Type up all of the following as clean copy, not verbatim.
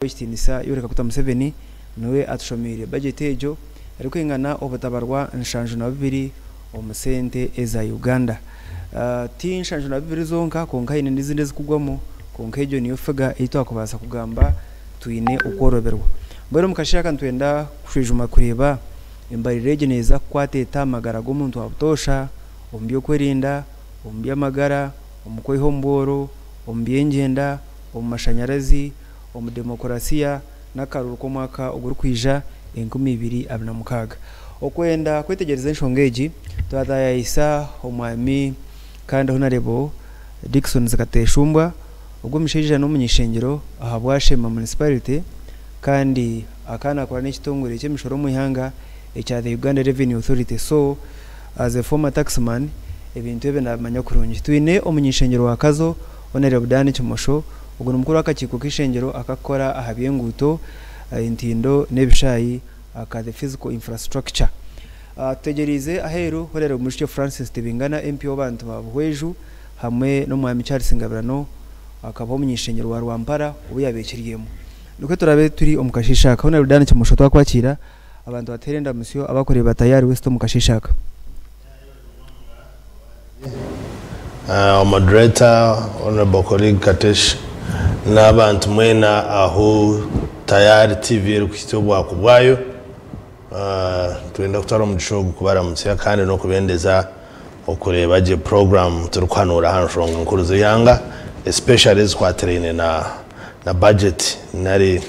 Ow'ekitiinisa Yoweri Kaguta Museveni niwe atushomeire bajeti egyo erikwingana obutabarwa 72 omu sente eza Uganda. Ti 72 zonka kwonka haine n'ezindi ezikugwamu kwonka egyo niyo figa ei twakubaasa kugamba twine okworoberwa. Mbwenu omu kasheeshe aka nitwenda kushwijuma kureeba embarira egi neeza kukwata eta aha magara g'omuntu wa butoosha, omu by'okwerinda, omu by'amagara, omu kweiha omu bworo, omu by'engyenda, omu mashanyarazi, omu demokurasiya n'akaruru k'omwaka ogurikwija 2026. Okwenda kwetegyereza enshonga egi, twataayaayisa Omwami kandi Honarebo Dickson Zikateshumbwa, ogwo omushaija n'omuny'ishengyero ahabwa Sheema Municipality kandi akaba naakora n'ekitongore ky'emishoro omu ihanga ekya The Uganda Revenue Authority so as a former taxman ebintu ebyo naabimanya kurungi. Twine omuny'ishengyero wa Kazo, Honarebo Dan Kimosho, Ogu ni mukuru w'akakiiko k'eishengyero akakukora aha by'enguuto, entindo n'ebishaayi aka The Physical Infrastructure. Tutegyereize aheeru Honourable Mwijukye Francis Tibingana MP w'abantu ba Buhweju hamwe n'Omwami Charles Ngabirano akaba omuny'eishengyero wa Rwampara obu yabeekiryemu. Nikwo turaabe turi omu kasheeshe aka. Honourable Dan Kimosho twakwakiira, abantu bateere endamutsyo abakureeba Tayari West omu kasheeshe aka. Our moderator, Honourable colleague Katesh, n'abantu mwena ahu Tayari TV erikuhitsya obwaku bwayo, nitwenda kutwara omugisha ogu kubaramutsya kandi n'okubendeza okureeba gye puroguraamu turikuhanuura aha nshonga nkuru z'eihanga especially ezikwatiraine na na budget nari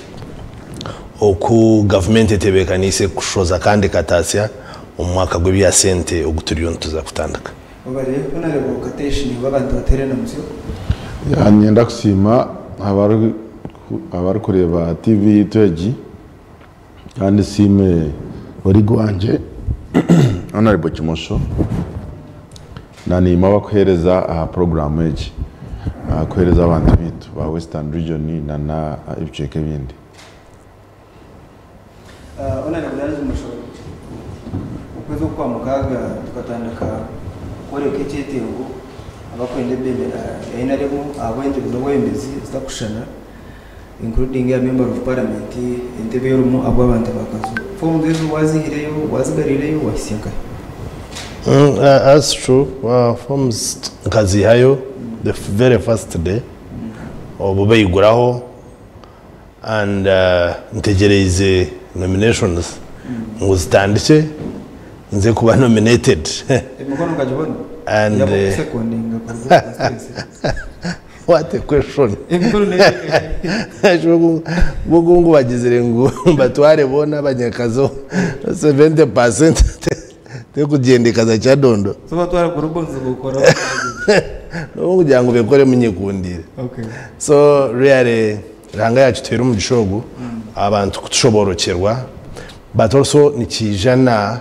oku gavumenti etebeekaniise kushoza kandi ekataasya omu mwaka gw'ebya sente ogu turiyo nituza kutandika. Webare Honourable Katesh niiwe abantu bateera endamutsyo. Ya niinyenda kusiima abarikureeba TV yaitu egi kandi nsiime colleague wangye Honourable Kimosho na naimwe abarikuheereza aha puroguraamu egi kuheereza abantu baitu ba Western Region na ebicweka ebindi. Honourable Dan Kimosho, okwezi oku Kwamukaaga tukatandika kworeka ekyetengo abakwenda ebendera ya NRM ahabw'entebe z'obwebembezi ezitakushushana. Including eya member of parliament entebe erimu ahabw'abantu ba Kazo. Forms ezo wazihireyo, wazigarireyo, wahitsya nkahi? That's true, forms nkazihayo the very first day obu baiguraho and ntegyereize nominations ngu zitandikye nze kuba nominated. Emikono okagibona? And Eyabakusekondinga kuruga omu constituency? What a question! Ngu ngu bagizire ngu mbatware boona abanyakazo 70% tekugyenda ekaza Kyadondo. N'okugira ngu bekoremu nyekundire. So really Ruhanga yakituhaire omugisha ogu abantu kutushoborokyerwa but also nikiija na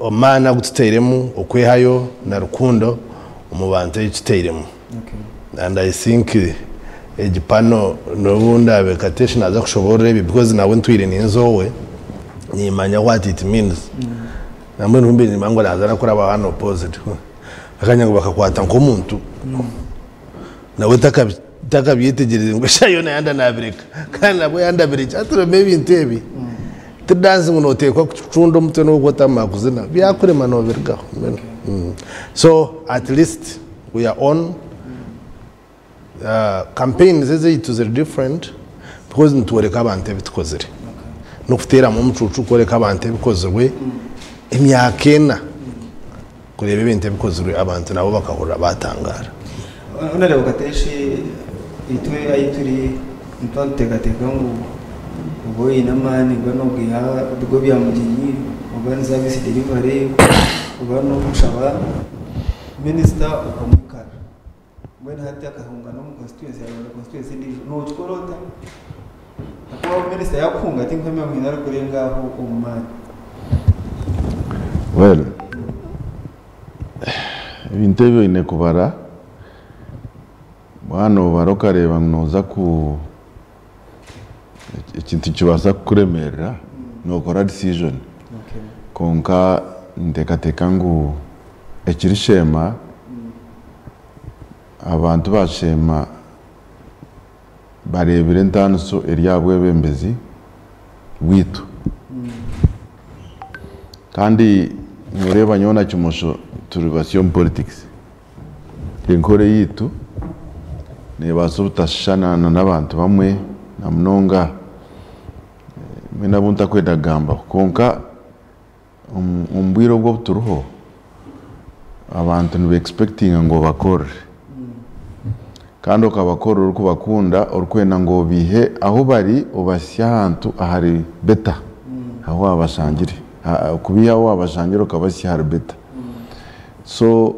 amaani agu tutairemu, okwehayo na rukundo omu bantu ei tutairemu. And I think egi panel n'obu ndaabe Katesh naaza kushoboorora ebi because nawe ntwire ninza owe, niimanya what it means. Nambwenu kumbe nimanya ngu naaza nakurabaho hanu opposite. Akanya ngu bakakwata nk'omuntu nawe takabyetegyereze ngu eshaaha yoona yanda nabireka kandi nabwo yandabireka hatiremu ebintu ebi ti dance ngu noteekwa kucunda omutwe noku otamara kuzina byakurema nobirugaho so at least we are on campaigns ezaitu ziri different because nitworeka abantu ebitukozire nokuteeramu omucuucu kworeka abantu ebikozirwe emyaka ena. Kureeba ebintu ebikozirwe abantu nabo bakahurira batangaara. Honourable Kateshi, itwe ahi turi nituba nituteekateeka ngu oba oine amaani oba nogaiha ebigo bya mugyenyi oba ni service delivery oba n'okushaba minisita okamwikarira. Mbwenu hati akahunga n'omu constituency yaronda constituency endiijo nokikora ota? Ahakuba minisita yakuhunga tinkuhamya ngu haine arikurenga aho omu maani. Well, ebintu ebi oine kubara, waaba noobara okareeba ngu nooza ku ekintu nikibaasa kukuremeerera, nookora decision. Kwonka ninteekateeka ngu ekirishema, abantu baasheema. Bareebire entaaniso eri aha bwebembezi bwaitu. Kandi noreeba nyowe na Kimosho turi basya omu politics. Enkora eyaitu nebaasa obutashushana na n'abantu bamwe na munonga mbwenu abu ntakwenda kugambaho. Kwonka omu bwire obu obu turiho, abantu niba expectinga ngu obakorere. Kandi okabakorera orikubakunda, orikwenda ngu obaihe ahu bari obahitsye ahantu ahari better ahu waabashangire. Kubaiha ahu waabashangire okabahitsya ahari better. So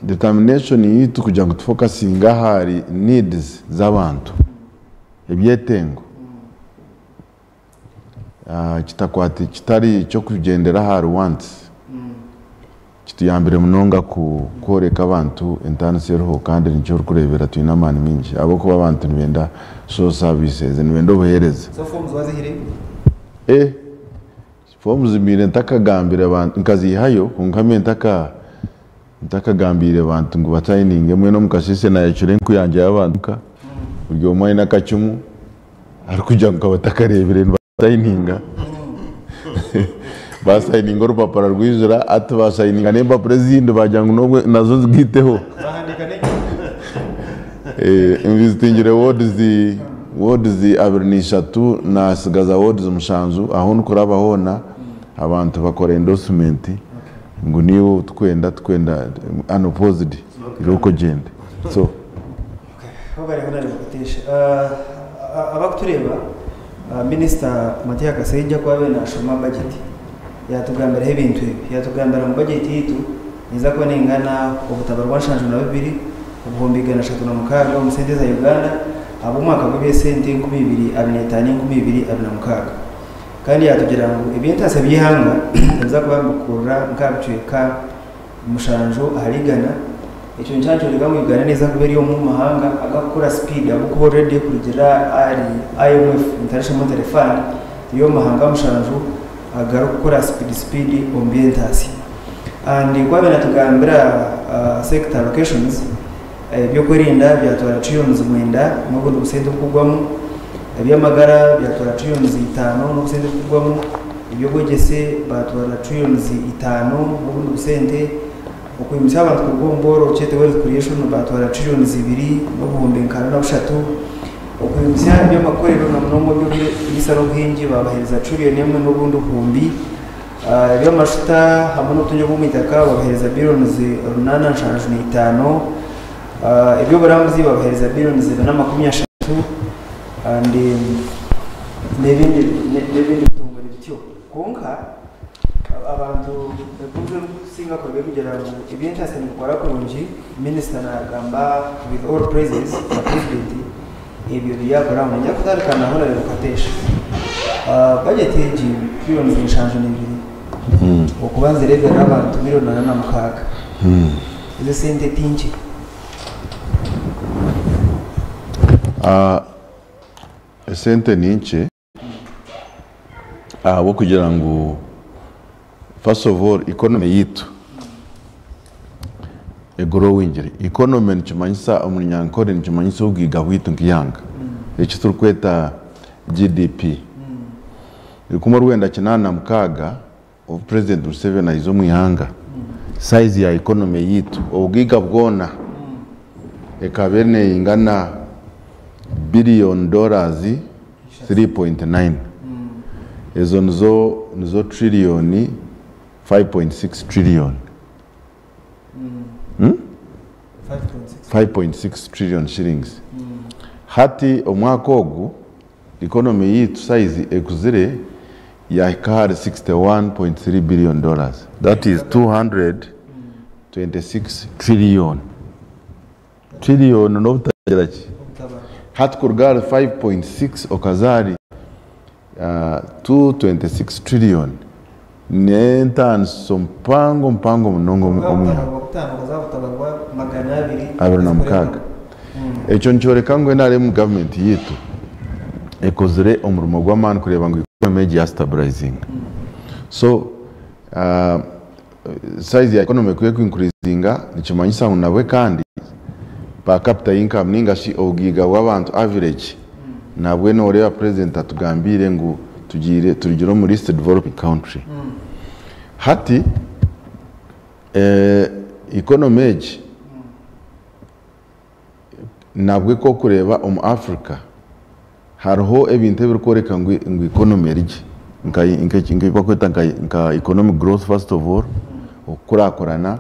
determination yaitu kugira ngu tufokasinge ahari needs z'abantu, ebyetengo. Kitakwati kitari ky'okugyendera ahari wants kituyambire munonga kworeka abantu entaaniso eriho kandi nikyo orikureebera twine amaani maingi ahabw'okuba abantu nibenda social services, nibenda obuheereza. So forms wazihire? Eh, forms mbaire ntakagambire bantu, nkaziihayo kwonka mbaire ntaka ntakagambiire bantu ngu basayininge mbwenu omu kasheeshe naayecura enku yangye y'abantu nka buri omwe aine akacumu arikugira ngu nkaba ntakareebire nibasayininga. Basayininga orupapura rwijura hati basayininga n'empapura ezindi bagira ngu nobwe nazo nzigaiteho. Bahandiika n'enyima. Nvizitingire wards, wards 23 nasigaza wards 7 ahu ndikuraba hoona abantu bakora endorsement ngu niiwe ou tukwenda tukwenda unopposed irooko ogyende. So. Webare Honarebo Kuteesha. Abakutureeba, Minisita Matia Kasaija ku abaire nashoma bajeti yatugambiraho ebintu ebi. Yatugambira ngu bajeti yaitu neeza kuba neingana obutaba rwa 72, 306,000 omu sente za Uganda ahabw'omwaka gw'eby'esente 2025, 2026. Kandi yatugira ngu eby'entaasya by'eihanga nibiza kuba nibikurira nk'aha bicweka 70%. Ekyo nikyankyoreka ngu Uganda neeza kuba eri omwe omu mahanga agakukura sipiidi ahabw'okuba already kurugiirira ahari IMF, International Monetary Fund, turi omu mahanga 7 agarikukura sipiidi sipiidi omu by'entaasya. And ku abaire natugambira sector allocations, eby'okwerinda byatwara trillions 9 n'obundi busente obukugwamu, eby'amagara byatwara trillions 5 n'obusente obukugwamu, eby'obwegyese batwara trillions 5 n'obundi busente, okwimutsya abantu kuruga omu bworo kyete wealth creation batwara trillions 2 n'obuhumbi nka bina bushatu, okwimutsya eby'amakorero na munonga eby'oburiisa n'obuhingi babaheereza trillion 1 n'obundi buhumbi, eby'amashuta hamwe n'obutungi obw'omu itaka babaheereza billions 875, eby'oburambuzi babaheereza billions 430 and n'ebindi n'ebindi bitongore bityo. Kwonka abantu ebibuuzo ebirikusinga kuba biri ngu eby'entaasya nibikora kurungi, minisita naagamba with all praises na purezidenti ebyo biryakora aho. Niinyija kutandika na Honarebo Kateesha. Bajeti egi trillions 72 okuba nizireeberera abantu milioni 46, ezo sente ti nkye. Esente ni nkye ahabw'okugira ngu first of all economy yaitu egrowingire. Economy nikimanyisa omu Runyankore nikimanyisa obugaiga bwaitu nk'eihanga eki turikweta GDP. 1986 obu President Museveni aiza omu ihanga, size ya economy yaitu obugaiga bwona ekaba neingana billion dollars 3.9. Ezo nizo nizo trillion 5.6 trillion. 5.6 trillion shillings. Hati omwaka ogu economy yaitu size ekuzire yahika ahari 61.3 billion dollars. That is 226 trillion. Trillion n'obutagira ki? Hati kuruga ahari 5.6 okaza ahari 226 trillion n'entaaniso mpango mpango munonga omu Kuruga aha ihanga. butabarwa butaano okaza aha butabarwa 200 26. Ekyo nikyoreka ngu NRM gavumenti yaitu ekozire omurimo gw'amaani kureeba ngu economy egi yastabirizinga. So size ya economy ku eriku increasinga nikimanyisa ngu nabwe kandi Per capita income ninga shi obugaiga bw'abantu average, nabwe noreeba president atugambiire ngu tugiire turugire omu least developing country. Hati economy egi nabwe ku orikureeba omu Africa hariho ebintu ebirikworeka ngu ngu economy eri gye nka nka ebi barikweta nka economic growth first of all, okukurakurana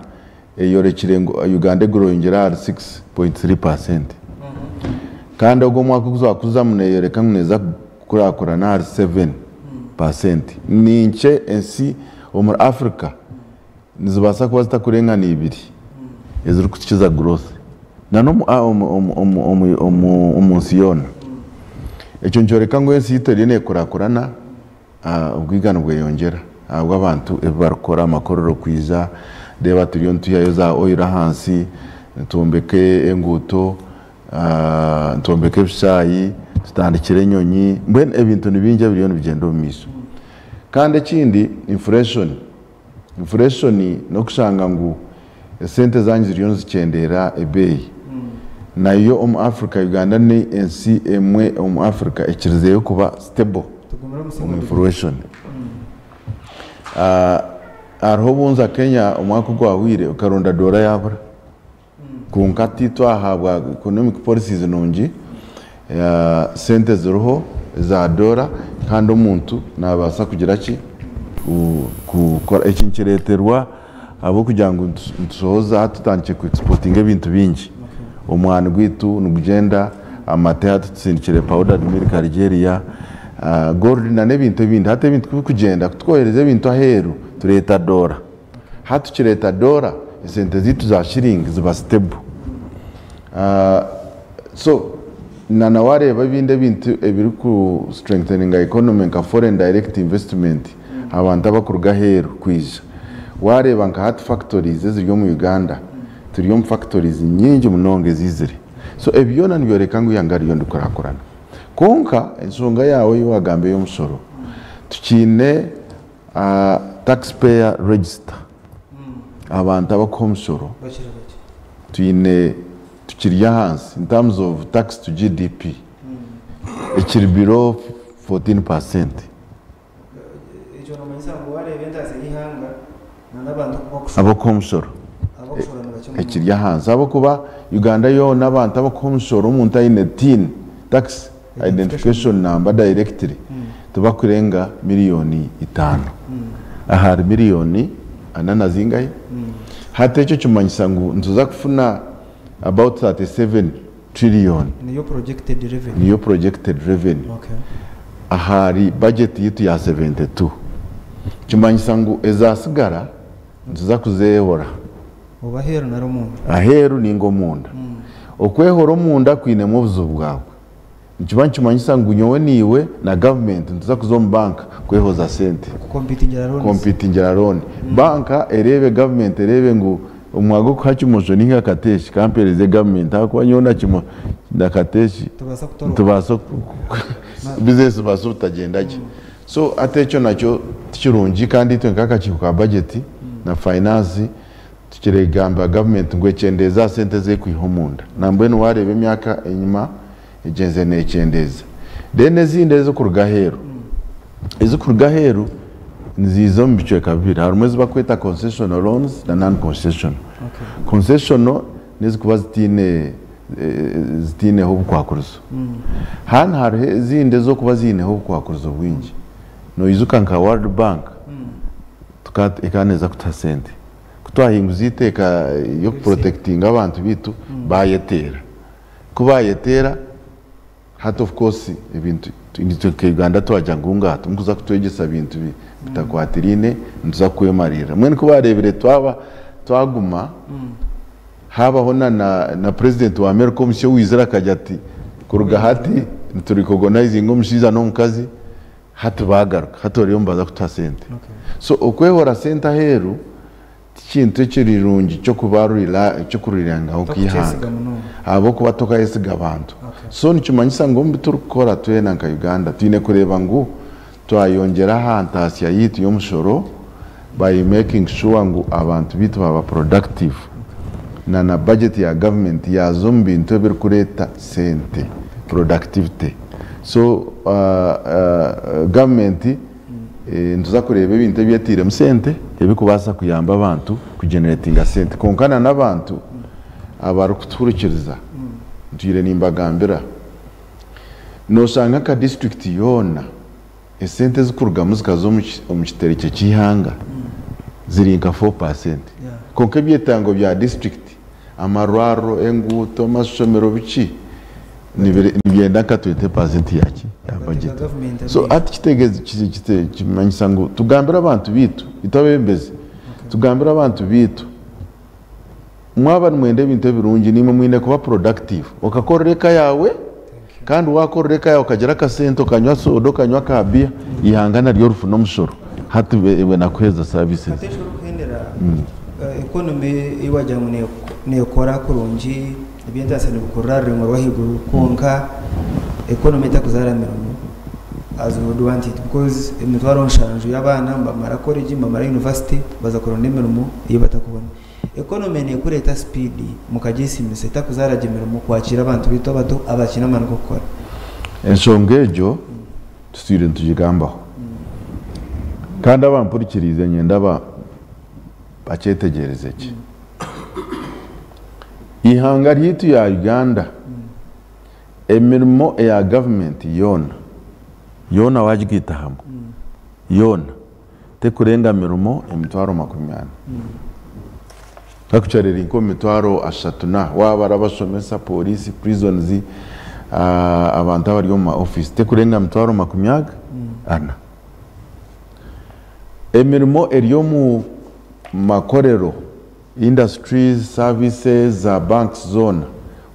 eyorekire ngu Uganda egrowingire ahari 6.3%. Kandi ogu omwaka ogu twakuzamu neeyoreka ngu neeza kukurakurana ahari 7%. Ni nkye ensi omuri Africa nizibaasa kuba zitakurenga n'ibiri ezirikutukiza growth na n'omu omu omu omu nsi yoona. Ekyo nikyoreka ngu ensi yaitu eriyo neekurakurana, obwiga nibweyongyera ahabw'abantu ebi barikukora, amakorero kwija, reeba turiyo nitwihayo za oil ahansi, nitwombeka enguuto, nitwombeka ebishaayi, tutandikire enyonyi, mbwenu ebintu ni bingi ebiriyo nibigyenda omu maisho. Kandi ekindi inflation, inflation n'okushanga ngu esente zanyu ziriyo nizikyendeera ebeeyi. Nayo omu Africa, Uganda ni ensi emwe omu Africa ekirizeyo kuba stable omu inflation. Hariho obunza Kenya omwaka ogwahweire okaronda doora yabura. Kwonka titwahabwa economic policies nungi, sente ziriho eza doora kandi omuntu nabaasa kugira ki? Kukora. Eki nikireeterwa ahabw'okugira ngu nitushohoza tutandikire ku exportinga ebintu bingi. Omwani gwaitu nigugyenda, amate hati tusindikire powdered milk Algeria, gold na n'ebintu ebindi. Hati ebintu kubikugyenda kutwohereza ebintu aheeru tureeta doora. Hati tukireeta doora, esente zaitu za shilingi ziba stable. So na na wareeba ebindi ebintu ebiriku strengtheninga economy nka foreign direct investment, abantu abakuruga aheeru kwija. Wareeba nka hati factories eziri omu Uganda, turi omu factories nyingi munonga eziizire. So ebi byona nibyoreka ngu eihanga ririyo nirikurakurana. Kwonka enshonga yaawe ei wagamba ey'omushoro, tukiine taxpayer register, abantu abakuha omushoro twine tukiri ahansi in terms of tax to GDP, ekiri below 14%. Ekyo nomanyisa ngu wareeba entaasa y'eihanga na n'abantu oku bakushora. Abakuha omushoro. Abakushora ni bakye munonga. Ekiri ahansi ahabw'okuba Uganda yoona abantu abakuha omushoro omuntu aine TIN, tax identification number directly, tibakurenga 5 million ahari 400 million na zingahi. Hati ekyo kimanyisa ngu nituza kufuna about 37 trillion. Niyo projected revenue. Niyo projected revenue. Ahari budget yitu ya 72. Kimanyisa ngu ezasigara nituza kuzehora. Oba aheeru nari omunda. Aheeru ninga omunda. Okwehora omunda kwinemu obuzibu bwawe. Nikiba nikimanyisa ngu nyowe niiwe na gavumenti nituza kuza omu banka kwehoza sente. Kukompitingira loans. Kompitingira loan. Banka ereebe gavumenti ereebe ngu omwaka gw'okuha Kimosho ninga Kateshi kampereze gavumenti ahakuba nyowe na Kimo na Kateshi Tubaasa kutoroka. Nitubaasa business zibaasa obutagyenda gye. So hati ekyo nakyo tikirungi kandi itwe nk'akakiiko ka budget na finance tukiregamba gavumenti ngu ekyendeeze aha sente ezekwiha omunda. Nambwenu wareeba emyaka enyima egyenze nekyendeeza. Then ezindi ezikuruga aheeru. Ezikuruga aheeru niziiza omu bicweka bibiri. Harimu ezi bakweta concessional loans na non-concessional. Concessional nezikuba zitiine zitiineho obukwakurizo. Hanu hariho ezindi ez'okuba ziineho obukwakurizo bwingi. Noijuka nka World Bank ekaba neeza kutuha sente. Kutwahinguza iteeka y'okuprotectinga abantu biitu bayeteera. Ku bayeteera hati of course ebintu nitwe nka Uganda twagira ngu ngaha timukuza kutwegyesa bintu bitakwatiraine nituza kwemarira. Mbwenu ku bareebire twaba twaguma habaho na president wa America omusya owaizire akagira ati kuruga hati niturecognizinga omushaija n'omukazi, hati bagaruka hati bariyo nibaza kutuha sente. So okwehora sente aheeru tikintu ekirirungi ky'okuba kyokuriryangaho nk'eihanga. Tokukyesiga munonga. Ahabw'okuba tokayesiga abantu. So nikimanyisa ngu omu biturikukora twena nka Uganda twine kureeba ngu twayongyera aha ntaasya yitu y'omushoro by making sure ngu abantu bitu baba productive. na na budget ya government yaaza omu bintu ebirikureeta sente, productivity. So government nituza kureeba ebintu ebi etairemu sente ebirikubaasa kuyamba abantu kugeneratinga sente. Kwonka na n'abantu abarikutuhurikiriza ntwire nimbagambira, noshanga nka district yoona esente ezikurugamu zikaza omu kiterekye ky'eihanga ziri nka 4%. Kwonka ebyetango bya district, amarwariro, enguuto, amashomero biki, nibyenda nka 20% yaki ya budget. So hati kitegeeza kimanyisa ngu tugambire abantu baitu, itwe abebembezi, tugambire abantu baitu, mwaba nimwenda ebintu ebirungi nimwe mwine kuba productive, okakorera eka yaawe, kandi wakorera eka yaawe okagira akasente okanywa soda, okanywa ka beer, eihanga naryo rifune omushoro, hati iwe nakuheereza services. Hati eki orikuhendera economy ei wagira ngu nekora kurungi, eby'entaasya nibikurira aha rurengo rw'ahaiguru kwonka economy etakuzaara mirimo as we would want it because emitwaro nshanju y'abaana nibamara college, nibamara university baza kuronda emirimo ei batakubona. Economy nekureeta speed mukagyesiimisa etakuzaara gye mirimo kwakiira abantu baitu abato abakiine amaani g'okukora. Enshonga egyo tutwire nitugigambaho kandi abampurikiriize niinyenda bakyetegyereze gye. Eihanga ryaitu ya Uganda, emirimo eya gavumenti yoona, yoona waagigaita hamwe, yoona terikurenga mirimo 400,000. Actually eri nk'omu 300,000 na waabara abashomesa, pooriisi, prisons, abantu abari omu ma ofiisi terikurenga 400,000. Emirimo eri omu makorero, industries, services, za banks zoona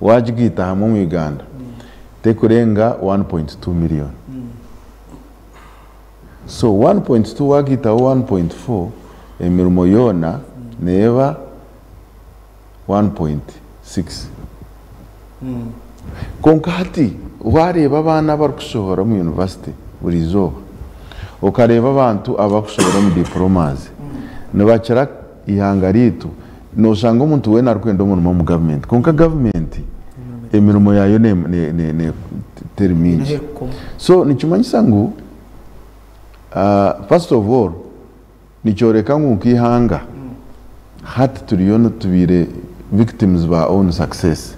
waagigaita hamwe omu Uganda terikurenga 1.2 million. So 1.2 waagaitaho 1.4 emirimo yoona neeba 1.6. Kwonka hati waareeba abaana abarikushohora omu university buri izooba, okareeba abantu abakushohora omu diplomas, nibakira eihanga ryaitu, noshanga omuntu weena arikwenda omurimo omu gavumenti. Kwonka gavumenti emirimo yaayo teri mingi. So nikimanyisa ngu first of all nikyoreka ngu nk'eihanga hati turiyo nitubiire victims ba own success.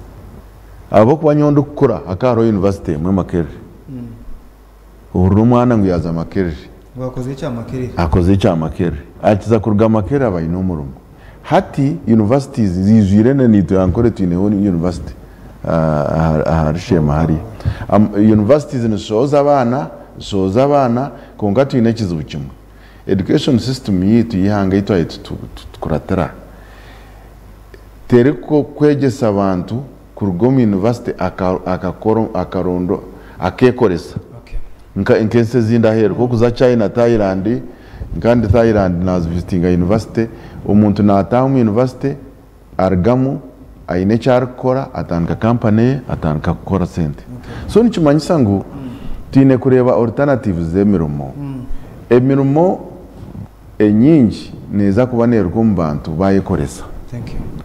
Ahabw'okuba nyowe ndikukura hakaba hariho university emwe Makerere. Ohurira omwana ngu yaaza Makerere. Ngu akozire ekya Makerere. Akozire ekya Makerere. Akiza kuruga Makerere aba aine omurimo. Hati universities ziijwire na naitwe Ankole twineho university ahari Sheema hariya. Universities nizishohoza abaana, zishohoza abaana kwonka twine ekizibu kimwe. Education system yaitu y'eihanga ei twaabaire tukuratira terikukwegyesa abantu kuruga omu university akakora akarondo akeekoresa nk'ensi ezindi aheeru nk'okuza China, Thailand, kandi Thailand naazivisitinga university, omuntu naataaha omu university arugamu aine eki arikukora atandika kampani ye atandika kukora sente. So nikimanyisa ngu twine kureeba alternatives z'emirimo. Emirimo enyingi neeza kuba neeruga omu bantu baayekoresa.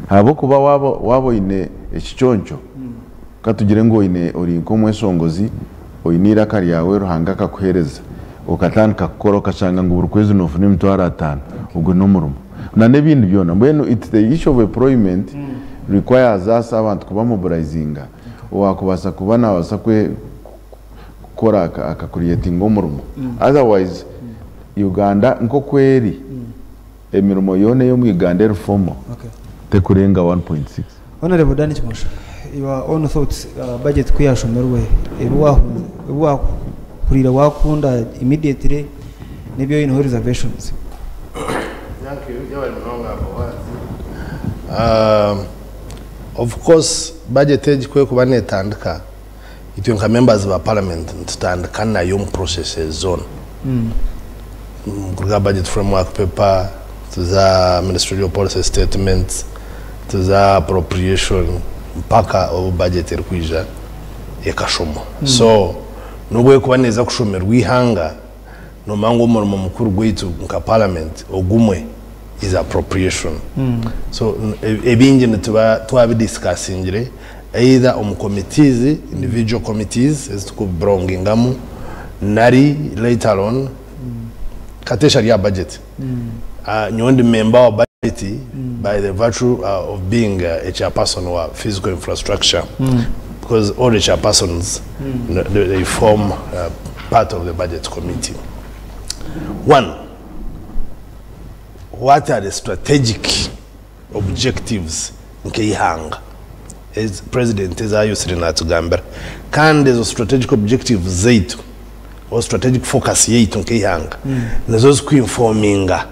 Ahabw'okuba waaba waaba oine ekiconco, ka tugire ngu oine ori nk'omweshongozi, oine eiraka ryawe Ruhanga akakuheereza, okatandika kukora okashanga ngu buri kwezi noofuna 500,000, ogwo n'omurimo. Na n'ebindi byona. Mbwenu it's the issue of employment requires us abantu kuba mobilizinga, owaakubaasa kuba naabaasa kukora akacreatinga omurimo. Otherwise Uganda nk'oku eri, emirimo yoona ey'omu Uganda eri formal terikurenga 1.6. Honourable Danny Kimosho, your own thoughts, budget ku yashomerwe, ebi wahuriire wakunda immediately n'ebi oineho reservations? Thank you, yebare munonga Boaz. Of course budget egi ku erikuba netandika, itwe nka members ba parliament nitutandika nayo omu processes zoona. Kuruga budget framework paper, tuza ministerial policy statements, tuza appropriation mpaka obu budget erikwija ekashomwa. So n'obu erikuba neeza kushomerwa eihanga, nomanya ngu omurimo mukuru gwaitu nka parliament ogumwe is appropriation. So ebingi nituba twabidiscussingire either omu committees, individual committees ezi tukubelongingamu nari later on Kateesha ari aha budget. Nyowe ndi member wa budget by the virtue of being a chairperson wa physical infrastructure because all the chairpersons they form part of the budget committee. One, what are the strategic objectives nk'eihanga ezi president ezi ayosire natugambira kandi ezo strategic objectives zaitu or strategic focus yaitu nk'eihanga nizo zikuinforminga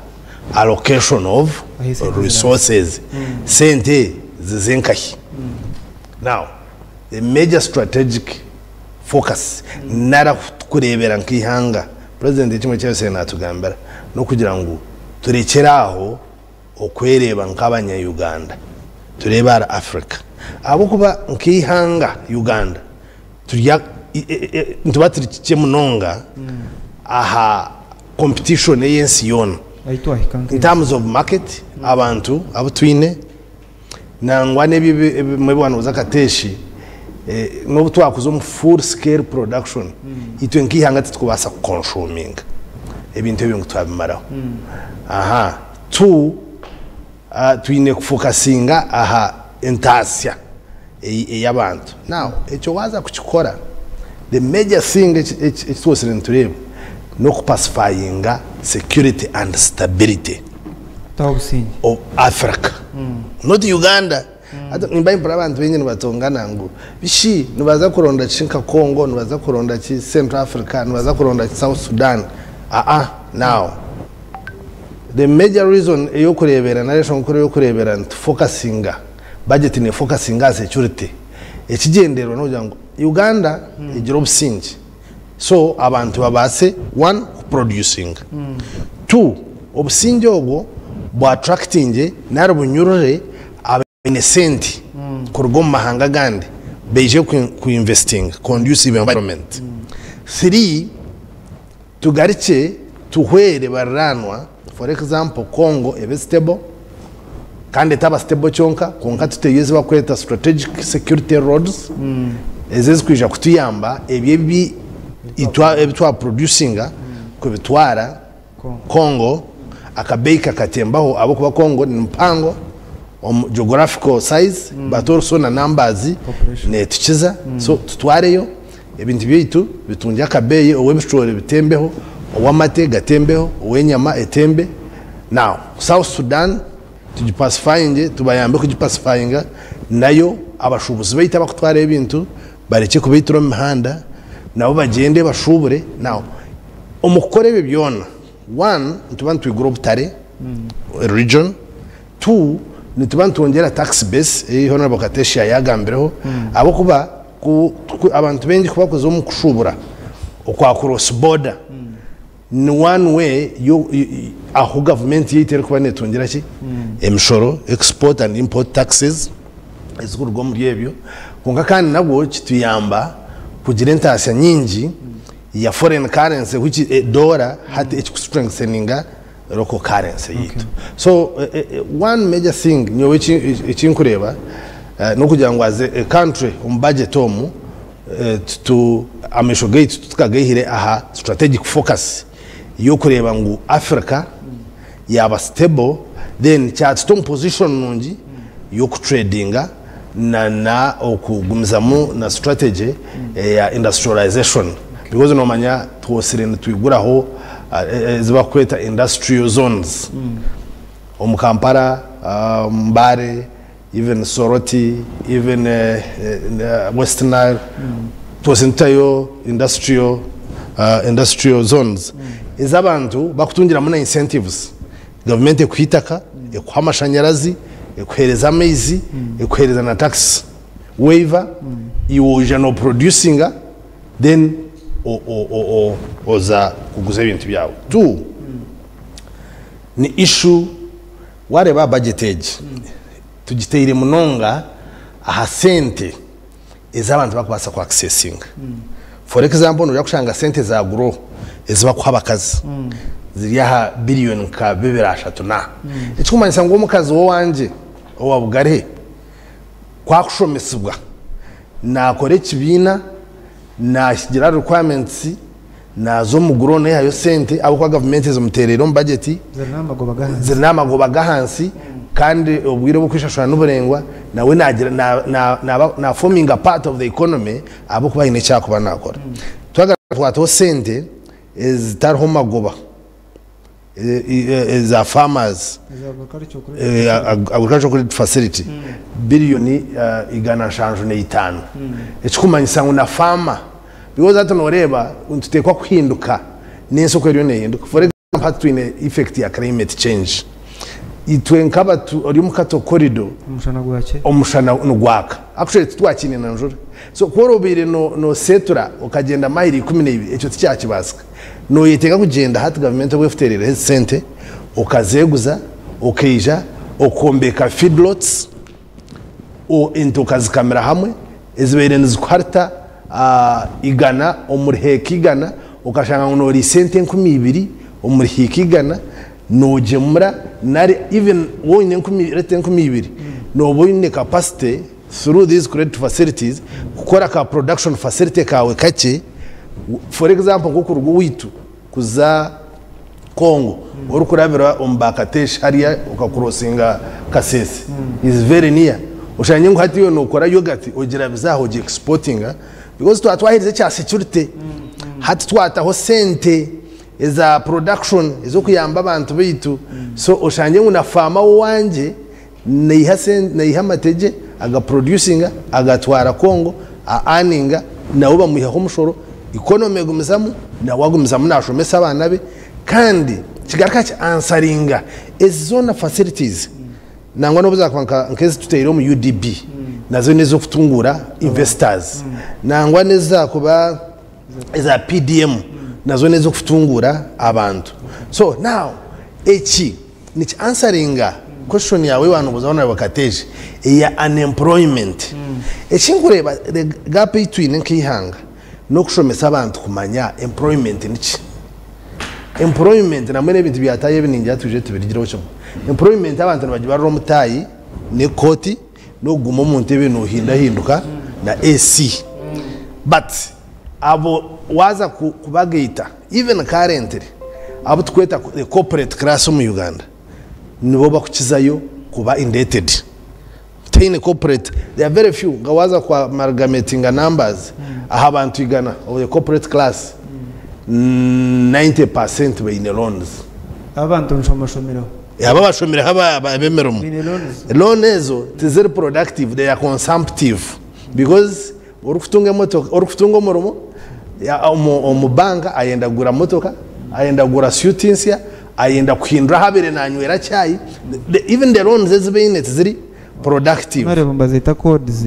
allocation of Ahi sente resources, sente zizenkahi. Now the major strategic focus nara kurebera nk'eihanga president ekimwe kyose natugambira n'okugira ngu turekere aho okwereba nk'abanya-Uganda, turebe ahari Africa, ahabw'okuba nk'eihanga Uganda turya nituba turi kikye munonga aha competition ey'ensi yoona ahi twahika in nk'ensi. Terms of market, abantu abu twine nangwa n'ebyo ebimwe bwanuza Kateeshi, n'obu twakuza omu full scale production, itwe nk'ihanga titukubaasa kuconsuminga ebintu ebyo ngu twabimaraho. Aha two, twine kufocusinga aha entaasya ey'abantu. Now ekyo waza kukikora, the major thing eki twosire nitureeba n'okupacifyinga security and stability taho obusinge of Africa, not Uganda. Hata nimba impura abantu baingi nibatongana ngu bishi nibaza kuronda ki nka Congo, nibaza kuronda ki Central Africa, nibaza kuronda ki South Sudan. Aa, now the major reason eyokurebera narration nkuru eyokurebera nti focusinga budget ne focusinga security, ekigendererwa nokugira ngu Uganda egira obusinge so abantu babaase one, kuproducinga, two, obusinge obwo bwattractinge nari bunyurure abaine sente kuruga omu mahanga agandi beije kuinvesting, conducive environment. Three, tugarike tuhwere bariranwa, for example Congo ebe stable kandi etaba stable kyonka, konka tuteyo ezi bakweta strategic security roads ezi ezikwija kutuyamba ebyo ebi ebi twaproducinga kubitwara Congo. Congo akabeyi kakatembaho, ahabwokuba Congo ni mpango omu geographical size, but also na numbers Population. netukiza. So tutwareyo ebintu byaitu bitungye akabeyi, ow'ebishore bitembeho, ow'amate gatembeho, ow'enyama etembe. Now South Sudan tugipacifyinge, tubayambe kugipacifyinga nayo, abashubuzi baitu abakutwara ebintu bareke kubaitira omu mihanda, nabo bagyende bashubure. Now omu kukora ebyo byona, one, nituba nitwigura obutare region, two, nituba nitwongera tax base eyi Honorable Kateshi yagambireho, ahabwokuba abantu baingi kubakuza omu kushubura okwa cross border ni one way yo aho gavumenti yaitu erikuba netungira ki emishoro, export and import taxes ezikuruga omuri ebyo. Konka kandi nabwo kituyamba kugira entaasya nyingi ya foreign currency, which is dollar, hati ekikustrengtheninga local currency yitu. So one major thing nyowe ekinkureba nokugira ngu as a country omu budget omu tutu amaisho gaitu tutukagaihire aha strategic focus yokureba ngu Africa yaba stable, then kyatuta omu position nungi yokutradinga na okugumizamu na strategy ya industrialization, because nomanya twosire nitwiguraho ezibakweta industrial zones omu Kampala, Mbale, even Soroti, even West Nile. Twose nitutayo industrial zones ez'abantu bakutungiramu na incentives, gavumenti ekuha itaka, ekuha amashanyarazi, ekuhereza amaizi, ekuhereza na tax waiver. Iwe oija noproducinga, then oza kuguza ebintu byawe. Two, ni issue wareba budget egi tugiteire munonga aha sente ez'abantu bakubaasa ku accessinga. For example, noja kushanga sente za GROW ezibakuha abakazi. ziri aha biliyoni nka 23 na. Ekikumanyisa ngu omukazi w'owangye owa Bugare ku akushomesibwa nakora ekibiina, nahigira requirements, naza omu grow nehayo sente ahabw'okuba gavumenti ezimutereire omu budget Ziri n'amagoba g'ahansi. Ziri n'amagoba g'ahansi kandi obwire obw'okwishashura niburaingwa nawe nagira naba na forminga part of the economy ahabw'okuba haine eki arikuba nakora. Twagaruka twataho sente ezitariho magoba eza farmers agricultural credit facility biliyoni 175 ekikumanyisa ngu na farmer because hati noreeba nituteekwa kuhinduka n'ensi oku eriyo nehinduka for example hati twine effect ya climate change itwe nk'abatu ori omu Kato corridor omushana nigwaka actually titwakiine na njura so ku orobaire noseetura okagyenda mayiro 12 ekyo tikyakibaasika. Noyetenga kugyenda hati gavumenti obu ekutereireho ezi sente okazeguza okaija okombeka feedlots ente okazikamira hamwe ezibaire nizikuharita igana omuri heeka igana okashanga ngu noriisa ente 2000 omuri hiika igana nogyemura nari even waaba oine reta 2000 nooba oine capacity through these credit facilities kukora ka production facility kaawe kakye for example nk'okuruga owaitu kuza Congo orikurabira omu Bakatesh hariya okakurosinga Kasese is very near oshangye ngu hati iwe nokora yoghurt ogirabize aha ogi exportinga because twaba twaherize ekya security hati twataho sente eza production ez'okuyamba abantu baitu so oshangye ngu na farmer w'owangye Naiha naiha amate gye aga producinga agatwara Congo a earninga nawe bamwihaho omushoro economy egumizamu nawe agumizamu nashomesa abaana be kandi kigaruka ki answeringa ezi zoona facilities nangwa nobu zakuba nka nk'ezi tutaire omu UDB nazo nezokutunguura investors nangwa nezizakuba eza PDM nazo nezokutunguura abantu so now eki Niki answeringa question yawe eyi wanobuuza Honourable Kateegi eya unemployment. Ekinkureeba the gap eyi twine nk'eihanga n'okushomesa abantu kumanya employment niki. Employment nambwenu ebintu bya taayi ebi ningira twije tubirigireho kimwe. Employment abantu nibagibarira omu taayi n'ekooti n'okuguma omu ntebe nohindahinduka na AC but abo waaza kubagaita Even currently abu tukweta the corporate class omu Uganda nibo bakukizayo kuba indebted. Tihaine corporate, there are very few nka waaza ku amalgamatinga numbers aha bantu igana of the corporate class, 90% baine loans. Abantu nshomashomeraho. Abo abashomireho ab'emirimo. Baine loans. Loan ezo tiziri productive, they are consumptive because Orikutunga emotoka, orikutunga omurimo omu banka ayenda kugura motoka, ayenda kugura suit nsya, ayenda kuhindura ahu abaire nanywera chai, even the loans ezi baine tiziri productive. Noreeba nibazeeta codes,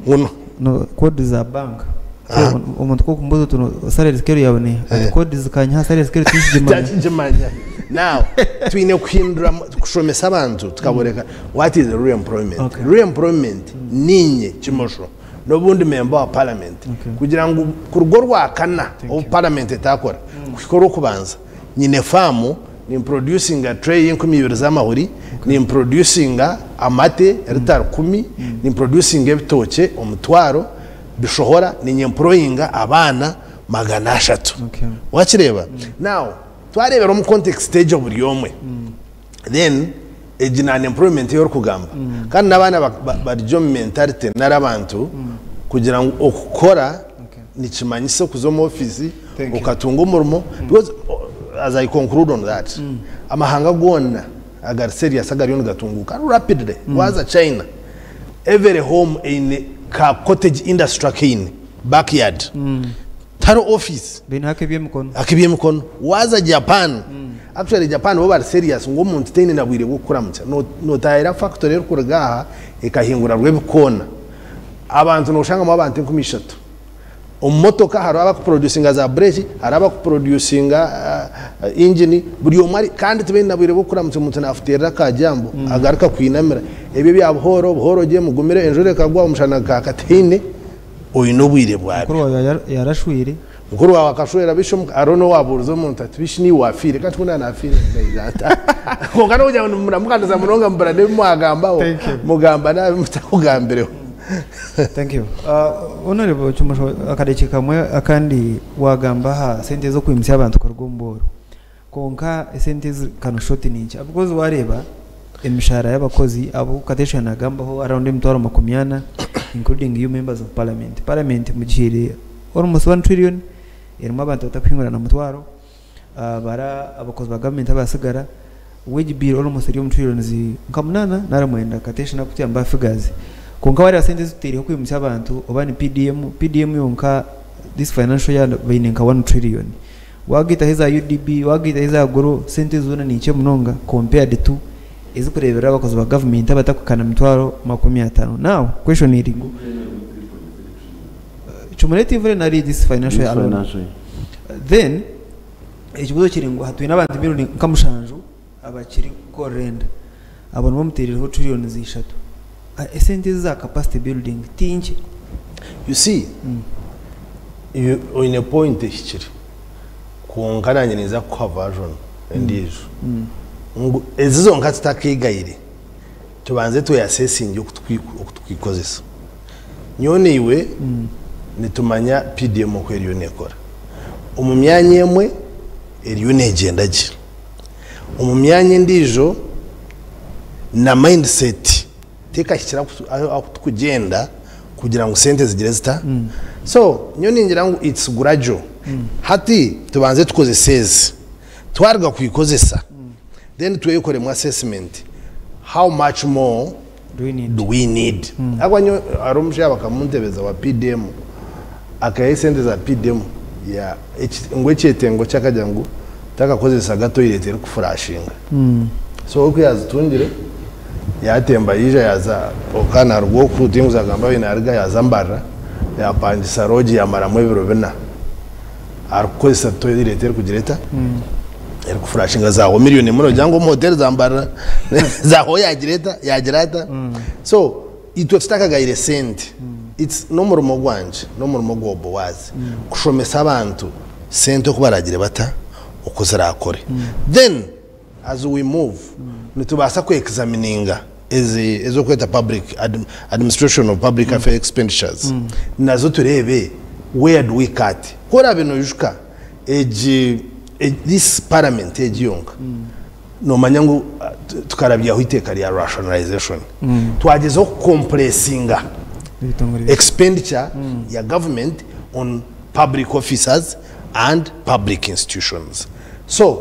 Ngu no codes za bank. So omuntu ku orikumubuuza oti salary scale yaawe neeha? Ati codes zikanyiha aha salary scale tinkigimanya. Tinkigimanya. Now twine kuhindura kushomesa abantu tukaboreka what is real employment. Okay. Real employment niinye kimosho. N'obu ndi memba wa paramenti kugira ngu kuruga Orwakana obu paramenti etaakora kuhika Orwokubanza nyine faamu nimpurodyusinga tureyi y'enkumi ibiri z'amahuri, nimpurodyusinga amate rita rukumi, nimpurodyusinga ebitookye omutwaro bishohora, niinyempuroyinga abaana 300. Wakireeba? Now twareebera omu context egyo buri omwe. Then egi na unemployment ei orikugamba kandi n'abaana bari omu mentality nari abantu kugira ngu okukora nikimanyisa okuza omu ofiisi okatunga omurimo because as I conclude on that amahanga goona agari serious agariyo nigatunguuka rapidly waaza China every home eine ka cottage industry akaine backyard. Tihariho office. Baineho ak'eby'emikono. Ak'eby'emikono. Waaza Japan, actually Japan bo bari serious ngu omuntu taine na bwire bw'okukuramukya. Nootahira factory erikuruga aha ekahingura Rwebikoona. Abantu nooshangamu abantu 3000. Omu motoka hariho abakuproducinga za bureeki, hariho abakuproducinga engine, buri omwe ari kandi tibaine na bwire bw'okukuramukya omuntu naafuteerera aka jambo agaruka kwinamira. Ebyo ebya buhooro, buhooro gye mugumire enjura ekagwa omushana gukaaka tihaine. Oine obwire bwabyo. Mukuru waawe yarashwire. Mukuru waawe akashwera bishi hariho n'owaabuurize omuntu ati bishi niiwe waafiire kandi ku naafiire ngaija nta kwonka n'okugira ngu nimuramukaniza munonga mubura n'ebi mwagambaho mugamba nabi mutakugambireho. Thank you. Honourable Kyomushwa akadakika kamwe akandi waagamba aha sente ez'okwimutsya abantu kuruga omu bworo. Kwonka esente ezi kanu short ni nkye ahabw'okuba wareeba emishahara y'abakozi abu Kateshia nagambaho around emitwaro 40 including you members of parliament. Parliament mugihaire almost one trillion erimu abantu batakuhingura na mutwaro, bara abakozi ba government abatsigara, wage bill almost eri omu trillions nka munaana nari mwenda Kateshia nakutuyamba aha figures. Kwonka wareeba sente ezi tutaireho kwimutsya abantu oba ni PDM, PDM yonka this financial year baine nka one trillion. Waagaitaho eza UDB, waagaitaho eza Goro, sente ezo zoona ni nkye munonga compared to ezikureeberera abakozi ba gavumenti abatakuhika na mitwaro 50. Now, question eri ngu, cumulatively nari this financial year alone? Then, ekibuuzo kiri ngu twine abantu million nka mushanju abakiri kukorera enda. Abo nibo mutereireho trillions 3. Esente ezi eza capacity building ti nkye? You see, oine point ehikire kwonka nanye ninza kukuha version endiijo ngu ezi zonka tutakigayire tubanze twe assessing oku tukwikozesa. Nyowe naiwe nitumanya PDM oku eriyo nekora. Omu myanya emwe eriyo negyenda gye, omu myanya endiijo na mindset tekahikire ahu tukugyenda kugira ngu sente zigire zita. So nyowe ningira ngu it's gradual. Hati tubanze tukozese ezi, twaruga kwikozesa then twekoremu assessment how much more Do we need? Do we need? Ahabw'okuba nyowe hariho omushaija bakamuntebeza wa PDM akaiha esente za PDM ya ngu ekyetengo kye akagira ngu takakozesaga toilet erikufurashinga. So we ku yaazitungire yaatemba yaija yaaza oka naaruga oku tinkuza kugamba ahu naaruga yaaza Mbarara yaapangisa lodge yaamaramu ebiro bina arikukozesa toilet erikugira eta? Erikufurashinga zaaho million emwe noogira ngu omu hoteri za Mbarara zaaho yaagira eta? Yaagira ata? So itwe tutakagayire sente it's n'omurimo gwangye n'omurimo gwa Boaz kushomesa abantu sente oku baraagire bata? Oku ziraakore. Then as we move nitubaasa ku examininga ezi ez'okweta public administration of public affair expenditures nazo tureebe where do we cut. Ku oraabe noijuka egi this parliament egi yonka nomanya ngu tukarabyaho eiteeka rya rationalization twagyezaho kucompressinga expenditure ya government on public officers and public institutions. So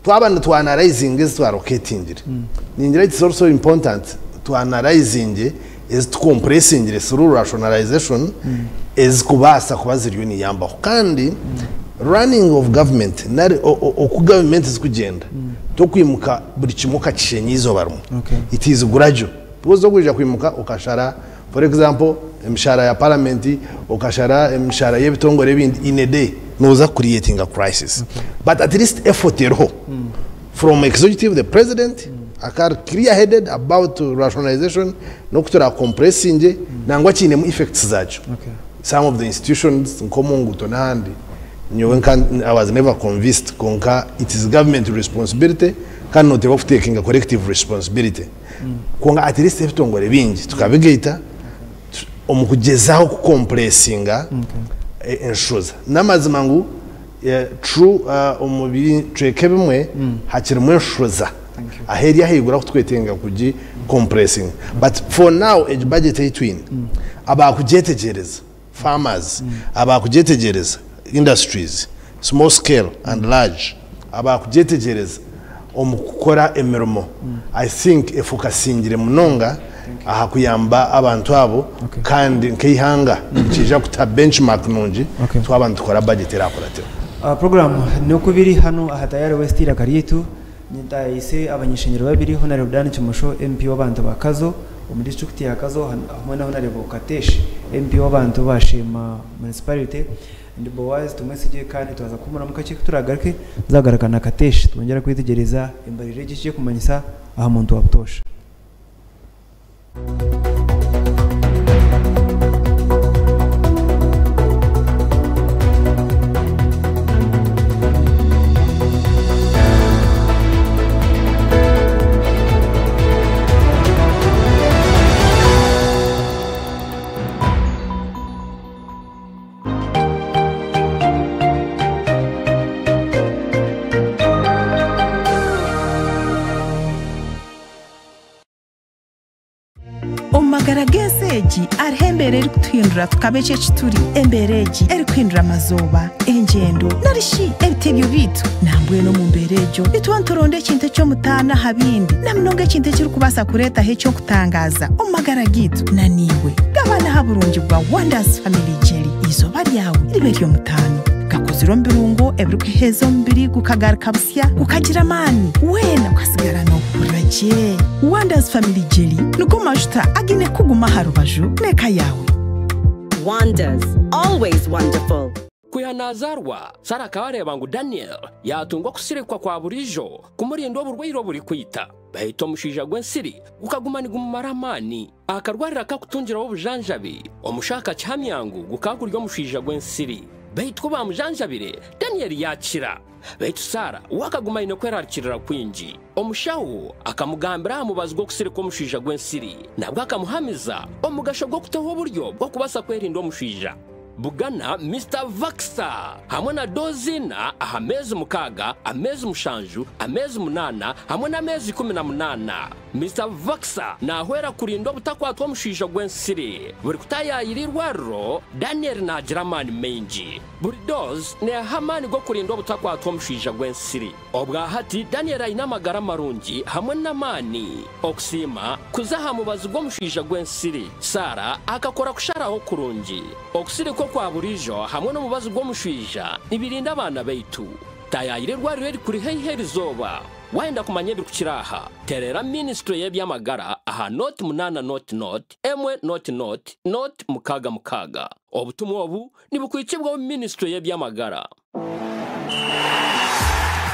twaba nitu analyzinga ezi twaroketingire, ningira it's also important tu analyzinge ezi tucompressingire through rationalization ezikubaasa kuba ziriyo niyambaho. Kandi running of government nari oku government zikugyenda tokwimuka buri kimwe okakishenya eizooba rimwe. It is gradual because tokwija kwimuka okashara for example emishahara ya parliament okashara emishahara y'ebitongore ebindi in a day noza creating a crisis. But at least effort eriho from executive, the president akari clear headed about rationalization n'oku turacompressinge nangwa kiinemu effects zaakyo. Some of the institutions nk'omu nguuto n'ahandi nyowe nka I was never convinced kwonka it is government responsibility kandi noteekwa kutekinga collective responsibility. Kwonka at least ebitongore bingi tukabigaita omu kugyezaho kucompressinga enshoza. N'amazima ngu true omu bicweka ebimwe hakirimu enshoza ahu eri ahaiguru ahu tukwetenga kugi compressinga. But for now egi budget ei twine abakugyetegyereza farmers, abakugyetegyereza industries small scale and large, abakugyetegyereza omu kukora emirimo, I think efocusingire munonga aha kuyamba abantu abo kandi nk'eihanga nikiija kutuha benchmark nungi twaba nitukora budget erakuratira. Program n'okubiri hanu aha Tayari West eiraka ryaitu nintayise abanyeshengyero babiri Honourable Dan Kimosho MP w'abantu ba Kazo omu district ya Kazo hamwe na Honourable Katesh MP w'abantu ba Sheema municipality. Ndi Boaz Tumwesigye kandi twaza kuhumuramu kakye kuturagaruke tuzagaruka na Katesh twongyera kwetegyereza embarira egi eki erikumanyisa aha muntu wa butoosha. egi hariho embeera erikutuhindura tukaba eki eki turi. Embeera egi erikuhindura amazooba, engyendo nari shi ebitebyo byaitu. Nambwenu omu mbeera egyo nituba nituronda ekintu eky'omutaano aha bindi na munonga ekintu ekirikubaasa kureetaho eky'okutangaaza omu magara gaitu. Na naiwe gabana aha burungi bwa Wonders Family Jelly eizooba ryawe ribe ery'omutaano. Gakozirwe omu birungo ebirikuheeza omubiri gukagaruka busya gukagira amaani weena okasigara noohurira gye. Wonders Family Jelly nigo majuta againe kukuguma aha rubaju n'eka yaawe. Wonders, always wonderful. Kwiha nazaarwa, Sara akaba areeba ngu Daniel yaatunga okusirikwa kwa buriijo kumurinda oburwaire oburikwita. Baitu omushaija gw'ensiri gukaguma nigumumara amaani. Akarwariro akakutungiraho obujanjabi, omushaho akakihamya ngu gukaba guri omushaija gw'ensiri. Baitu ku baamujanjabire, Daniel yaakira. Baitu Sara we akaguma aine kwerarikirira kwingi. Omushaho akamugambira aha mubazi gw'okusirika omushaija gw'ensiri. Nabwo akamuhamiza omugasho gw'okutaho oburyo bw'okubaasa kwerinda omushaija. Bugana Mister Vaxa hamwe na doozi ina aha meezi mukaaga, ameezi mushanju, ameezi munaana hamwe n'ameezi 18. Mister Vaxa naahwera kurinda obutakwatwa omushaija gw'ensiri. Buri kutaayaayira eirwariro, Daniel naagira amaani maingi. Buri doozi neeha amaani g'okurinda obutakwatwa omushaija gw'ensiri. Obwa hati Daniel aine amagara marungi hamwe n'amaani. Okusiima kuza aha mubazi gw'omushaija gw'ensiri. Sarah akakora kusharaho kurungi. Okusirika okwa buriijo hamwe n'omubazi gw'omushaija nibirinda abaana baitu. Taayaayira eirwariro erikuri haihi erizooba. Waayenda kumanya ebirikukira aha, teerera minisitule y'eby'amagara aha 08 00 1 00 0 66. Obutumwa obu nibukwikibwaho minisitule y'eby'amagara.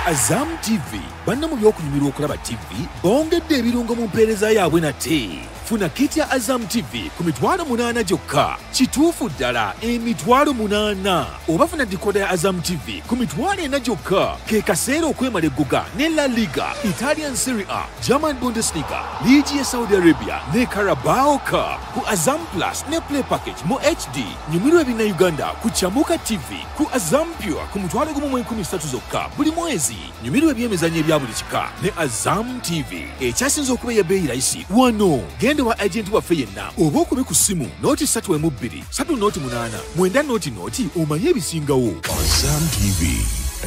Azam TV banna mu by'okunyumirwa okulaba TV bongedde ebirungo mu mpeereza yaabwe nate. Funa kit ya Azam TV ku 800,000 gyokka. Kituufu ddala 800,000. Oba funa decoder ya Azam TV ku 400,000 gyokka. Ke kaseera okwemala eggoga ne La Liga, Italian Serie A, German Bundesliga, Liigi ya Saudi Arabia ne Carabao Cup. Ku Azam Plus ne Play Package mu HD. Nyumirwa ebinnauganda ku Chamuka TV ku Azam Pure ku 13,000 zokka buli mwezi. Nyumirwa ebyemizannyo ebya buli kika ne Azam TV. Ekyasinze okuba ey'ebbeeyi layisi wano. Genda wa agenti waffe yenna oba okube ku ssimu 032 308 90 00 omanye ebisingawo. Azam TV,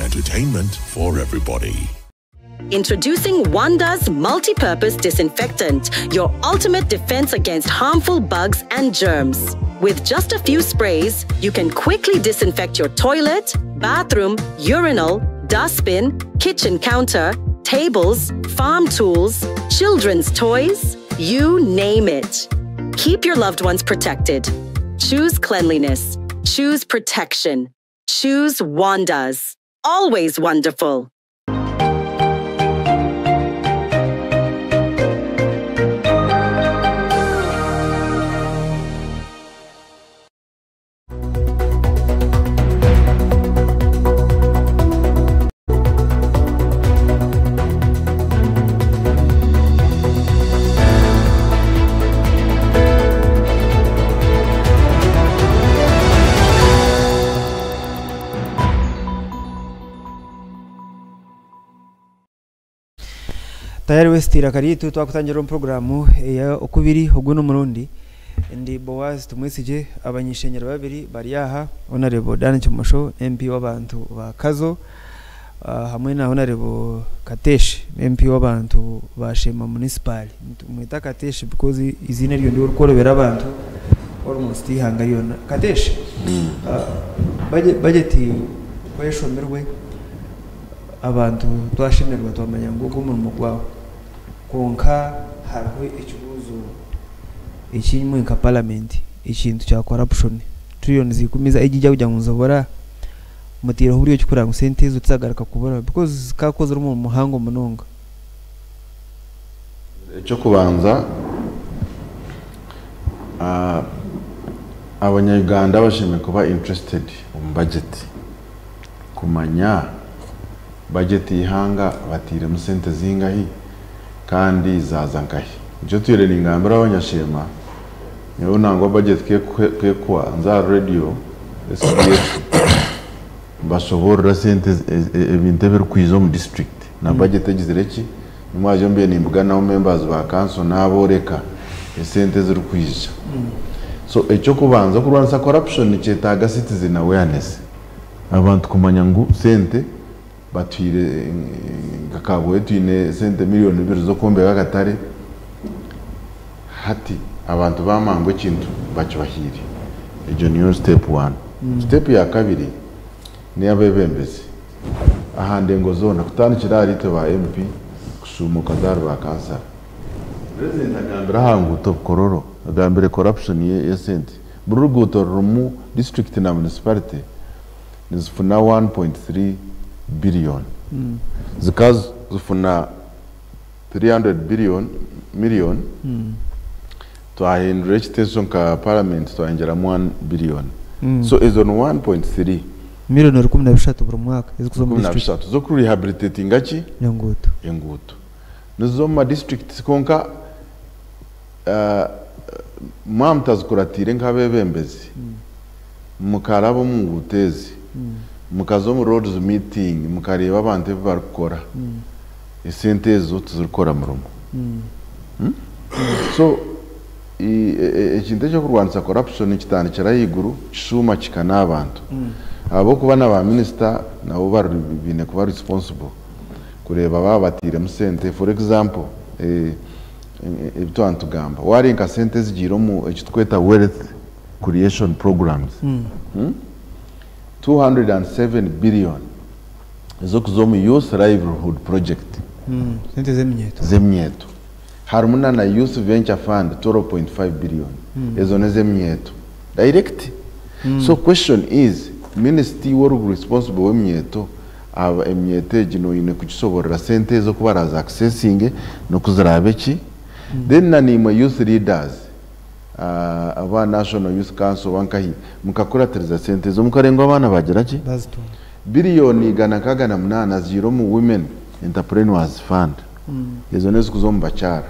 entertainment for everybody. Introducing Wanda's Multi-Purpose Disinfectant, your ultimate defense against harmful bugs and germs. With just a few sprays, you can quickly disinfect your toilet, bathroom, urinal, dustbin, kitchen counter, tables, farm tools, children's toys, you name it. Keep your loved ones protected. Choose cleanliness. Choose protection. Choose Wanda's. Always wonderful. Tayari wesitira karitu twakutangira omu programu eya okubiri ogu n'omurundi ndi Boaz Tumwesigye. Abanyishenyero babiri bari aha, Honorable Dan Kimosho, MP w'abantu ba Kazo, hamwe na Honorable Katesh, MP w'abantu ba Shema Municipal. Mwita Katesh because izina ryo ndi orikworobera abantu almost ihanga ryona. Katesh, budget kweshomerwe abantu twashemerwa twamanya ngu ogu omurimo gwawe, kwonka hariho ekibuuzo ekimwe nka parliament, ekintu kya corruption trillions ikumi ejija kugira ngu nzobora mutiireho oburyo ki kureba ngu sente ezo tizagaruka kubura because zikakozire omurimo muhango munonga? Ekyokubanza, abanyayuganda bashemereire kuba interested omu budget, kumanya budget y'ihanga batiiremu sente zingahi kandi zaza nkahi. Nikyo twire ningambira abanyashema, nyowe nangwa budget kekuwa nza radio SBS basoborera sente ebintu ebirikwija omu district na budget egizire ki. Nimwaje mbiye nimbuganaho members ba council n'aboreka esente ezirikwija. So ekyokubanza, okurwanisa corruption nikyetaaga citizen awareness, abantu kumanya ngu sente batwire nka Kabwohe twine sente 2 million z'okwombeka akatare. Hati abantu bamanya ngu ekintu bakibahiire, egyo niyo step one. Step ya kabiri n'ey'abeebembezi aha ndengo zoona, kutandikira ahari itwe ba MP kushuuma okaza ahari ba kansara. President agambire aha nguuto Bukororo, agambire corruption y'esente. Buri ruguuto rurimu district na municipality nizifuna 1.3 billion, zikaba zifuna 300 billion million. Twahindura ekiteeso nka parliament, twayongyeramu 1 billion, so ezo ni 1.3. 13 million buri mwaka ezikuza omu kumi na district. Bishatu z'okurehabilitatinga ki? Enguuto. Enguuto nizo omu madistrict, konka mwaba mutazikuratiire nk'abeebembezi, mukaraba omu nguuto ezi, mukaza omu roads meeting, mukareeba abantu ebi barikukora, esente ezo tizirikukora murimo. So ekintu ekyokurwanisa corruption kitandikira ahaiguru, kishuuma kika n'abantu, ahabw'okuba na ba minisita nabo bari biine kuba responsible kureeba baba batiiremu sente. For example, ebi twaba nitugamba, wari nka sente ezigiire omu eki tukweta wealth creation programs, 207 billion ez'okuza omu youth livelihood project. Sente z'eminyeeto. Z'emyeto. Harimu na youth venture fund 12.5 billion, ezo nez'emyeto direct. So question is, ministry wori responsible w'emyeto, aba emyeto egi noine kugisoborera sente ezo kuba baraza accessing nokuzirabe ki. Then na nimwe youth leaders, aba National Youth Council bankahi, mukakuratiriza sente ezo, mukarenga abaana bagira ki? Bazitunga. 168 billion zigiire omu women entrepreneurs fund, ezo nezikuza omu bakyara.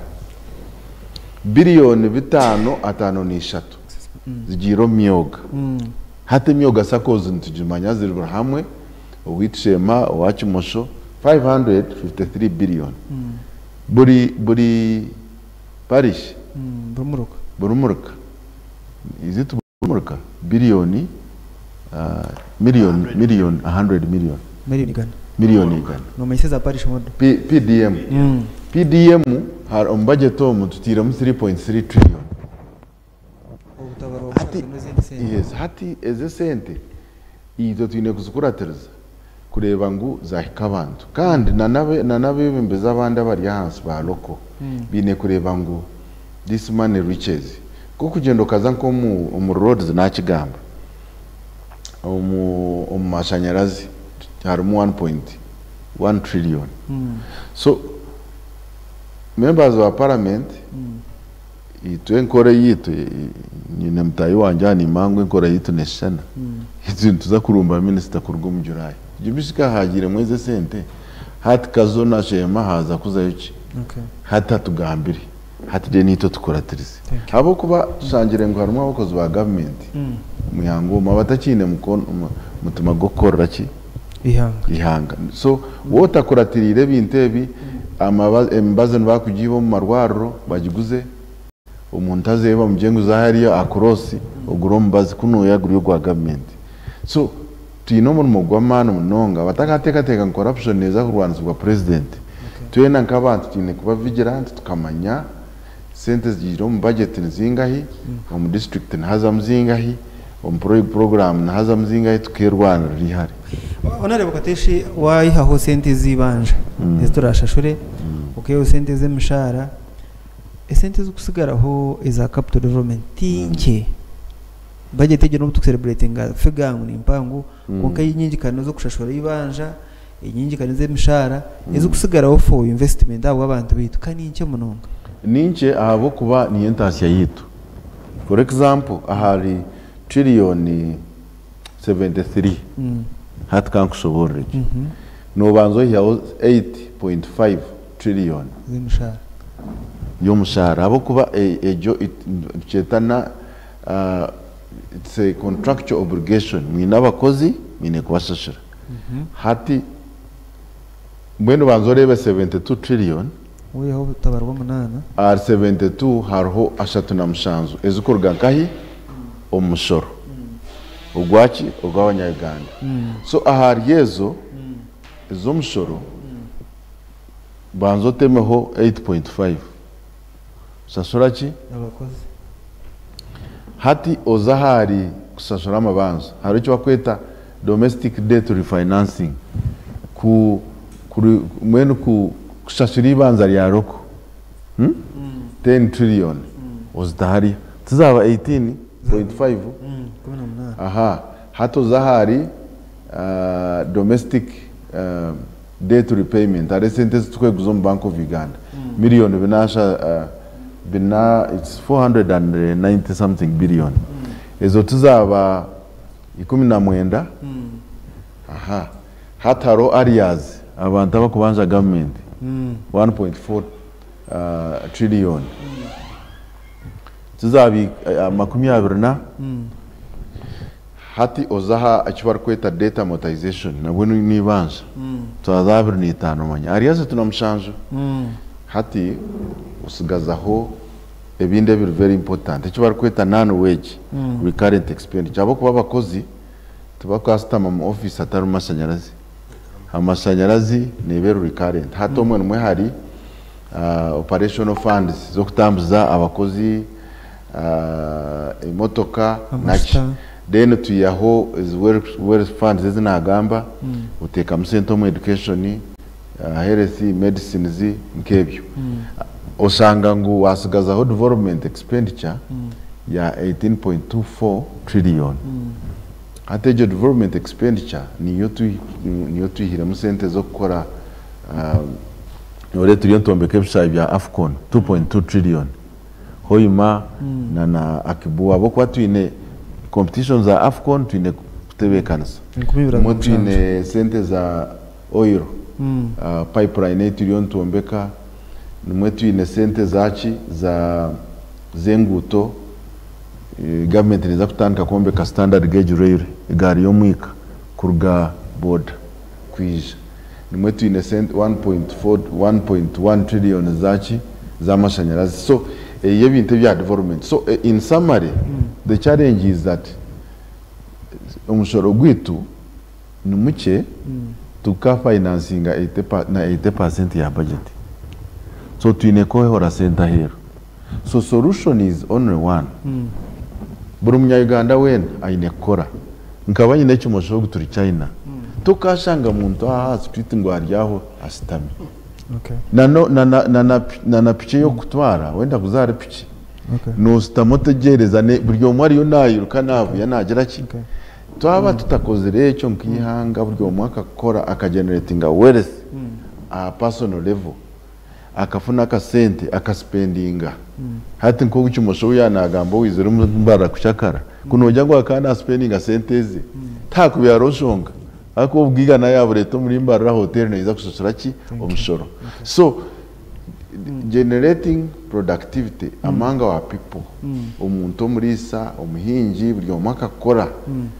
553 billion zigiire omu myoga. Hati emyoga SACCOs nitugimanya ziri buri hamwe, owitshema, owakimosho, 553 billion buri parish. Buri muruka. Buri muruka, is it buri muruka? Biliyoni, million 100 million. 100 million. 100 million. Nomanyisa za parish model. PDM. PDM hari omu budget omu tutiiremu 3.3 trillion. Obutabaro. Hati yes, hati ezi sente itwe twine kuzikuratiriza kureeba ngu zahika abantu, kandi nanabebembezi abandi abari ahansi ba local biine kureeba ngu this money reaches. Kugenda okaza nk'omu omu roads, nakigamba, omu mashanyarazi harimu 1.1 trillion. So members wa parliament, itwe enkora yitu, nyine mutayi wanje aha, nimangwa enkora yitu neshushana. Itwe nituza kurumba minisita kuruga omu July gibishika hagiremu eze sente, hati Kazo na Shema haza kuzayo ki? Hati atugambire, hati de nitwe tukuratirize, habwokuba tushangire ngu harimu abakozi ba gavumenti muyango omu abatakiine mutima gw'okukorera ki? Ihanga. Ihanga. So wowe otakuratiriire ebintu ebi, emibazi nibakugiiba omu marwariro bagiguze, omuntu azeeba mugyenguza hariya across ogure omubazi kunuya guri ogwa gavumenti. So twine omurimo gw'amaani munonga. Batakateekateeka ngu corruption neeza kurwanisibwa president, twena nk'abantu twine kuba vigilant, tukamanya sente zigiire omu budget ni zingahi, omu district nihazamu zingahi, omu program nihazamu zingahi, tukerwanirira ihari. Honorable Kateshi, wayihaho sente z'ibanja eziturashashure, okeho sente z'emishahara, esente zikusigaraho eza capital development tinkye. Budget egyo n'obu tukucelebratinga figure ngu ni mpango, konka enyingi kano z'okushashura ibanja, enyingi kano z'emishahara, ezikusigaraho for investment abo abantu bitu kani nkye munonga. Ninkye ahabwokuba niyo entasya yitu. For example, ahari triliyoni 73, hati kankushoborere eki, nobanza oyihaho 8.5 trillion z'emishahara y'omushahara, ahabwokuba egyo kyetana, it's a contractual obligation, mwine abakozi mwine kubashashura. Hati mbwenu banza orebe 72 trillion. Wihaho obutabarwa 8. Ahari 72 hariho 37 ezikuruga nkahi? Omu mushoro ogwaki? Ogw'abanya-Uganda. So ahari ezo ez'omushoro banza otemeho 8.5 oshashura ki? Abakozi. Hati oze ahari kushashura amabanja hariho eki barikweta domestic debt refinancing ku mbwenu kushashura eibanja rya roko. 10 trillion ozita hariya tizaba 18.5 aha hati oze ahari domestic debt repayment hariho esente ezitukweguza omu bank of Uganda million bina bina it's 490 something billion ezo tizaba 19 aha hati hariho arrears abantu abakubanja government 1.4 trillion tizaba 20 na hati oza aha eki barikweta debt amortization nabwo n'eibanja twaza 25 manya ahari 37. Hati osigazaho ebindi ebiri very important eki barikweta non wage recurrent expenditure, ahabw'okuba abakozi tibakasitama mu office hatarimu mashanyarazi. Amashanyarazi neeba eri recurrent. Hati omwe nimwe hari operational funds z'okutambuza abakozi, emotoka naki. Amajuta. Then tuyihaho ezi wealth funds ezi nagamba, oteekamu sente omu education, health, medicines, nk'ebyo. Oshanga ngu wasigazaho development expenditure ya 18.24 trillion. Hati egyo development expenditure niyo twihiremu sente z'okukora ore turiyo nitwombeka ebishaayi bya AFCON, 2.2 trillion, Hoima na Akii-Bua, ahabw'okuba twine competition za AFCON, twine kutebeekanisa. 2027. Mwe twine sente za oil pipeline ei turiyo nitwombeka, nimwe twine sente zaki za z'enguuto. Gavumenti neeza kutandika kwombeka standard gauge rail, egaari y'omwika kuruga border kwija. Nimwe twine sente 1.4 1.1 trillion zaki z'amashanyarazi. So eyo ebintu ebya development. So in summary, the challenge is that omushoro gwaitu ni mukye tukafinancinga 80 na 80% ya budget, so twine kwehora sente aheeru. So solution is only one: buri munya-Uganda weena aine kukora. Nkaba nyine ekimosho ogu turi China, tokashanga muntu aha street ngu ari aho ashutami. Na piki ey'okutwara wenda kuza ahari piki, nositama otegereza buri omwe ariyo nayiruka, navuya, nagira ki. Twaba tutakozire ekyo nk'ihanga, buri omwe akakora, akageneratinga wealth aha personal level, akafuna akasente, akaspendinga. Hati nk'oku Kimosho we nagamba, owizire mbara kukyakara kunogira ngu akaba naspendinga sente eze, takubyara oshonga ariko obwiga naye yabureta omuri Mbarara hotel, naiza kushashura ki? Omushoro. So generating productivity among our people, omuntu omuriisa, omuhingi, buri omwe akakora,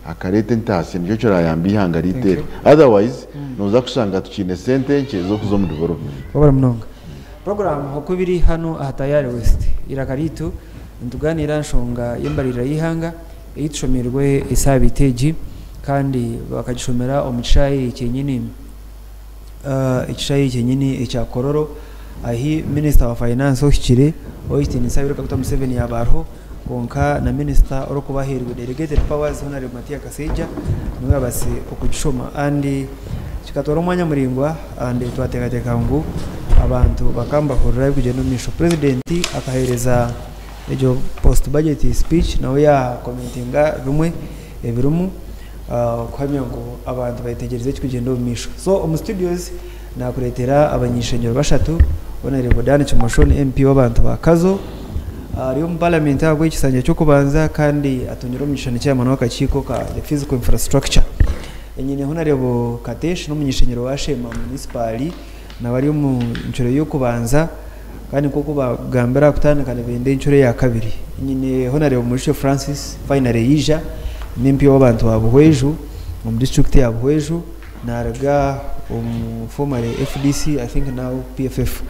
akareeta entaasya, nikyo kirayamba ihanga ritere. Otherwise noza kushanga tukiine sente nkye ez'okuza omu development. Wabara munonga. Program uko biri hano aha Tayari West, iraka ritu, nituganira nshonga y'embarira y'ihanga eyitushomerwe esaabiiti egi, kandi bakagishomera omu kishaayi kyenyini, ekishaayi kyenyini ekya Kololo, ahi Minisita wa Finance ohikire ow'ekitiinisa Yoweri Kaguta Museveni yaaba ariho, kwonka na minisita orikuba ahairwe delegated powers, Honorable Matia Kasaija, niwe yabaasize okugishoma. And kikatwara omwanya muraingwa, and twateekateeka ngu abantu bakaba nibahurira ebirikugyenda omu maisho. Purezidenti akaheereza egyo post budget speech, nawe yakomentinga bimwe ebirimu, kuhamya ngu abantu bayetegyereza ekirikugyenda omu maisho. So omu studios nakureetera abany'ishengyero bashatu. Honorable Dan Kimosho ni MP w'abantu ba Kazo, ari omu parliament ahabw'ekisanja ky'okubanza, kandi atungire omugisha ni chairman w'akakiiko ka the physical infrastructure. Enyine Honorable Katesh, n'omuny'ishengyero wa Sheema Municipal, nawe ari omu ncuro y'okubanza, kandi nk'oku bagambira kutandika nibenda encuro eya kabiri. Nyine Honorable Murisho Francis, finally yija, ni MP w'abantu ba Buhweju omu district ya Buhweju, naruga omu formerly FDC, I think now PFF.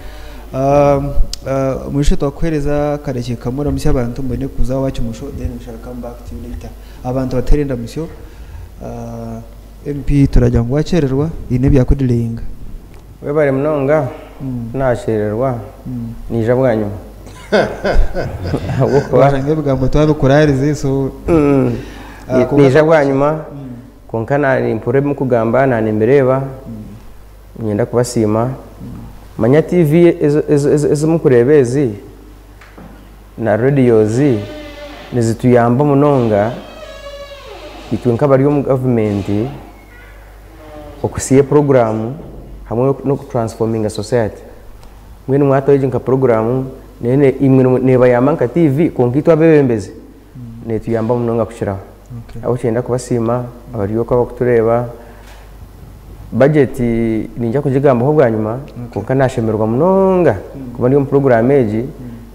Mwisho twakuhereza akareke kamwe oramusya abantu mbone kuza owa Kimusho then we shall come back to you later. Abantu batere endamusyo. MP turagira ngu wakyererwa haine ebyakudilayinga. Webare munonga nakyererwa naija bwanyima ahabw'okuba Washanga ebigambo twabikuraarize so naija bwanyima kwonka nimpurira ebi murikugamba nanimbireba niinyenda kubasiima. Manya TV ezi murikureeba ezi na radios nizituyamba munonga itwe nk'abari omu gavumenti okusiya puroguraamu hamwe n'okutransfominga society. Mbwenu mwataho egi nka puroguraamu imwe neebayamba nka TV kwonka itwe abeebembezi neetuyamba munonga kukiraho. Ahabw'ekyo niinyenda kubasiima abari okwo abarikutureeba. Bajeti niinyija kugigambaho bwanyima kwonka naashemererwa munonga kuba ndi omu puroguraamu egi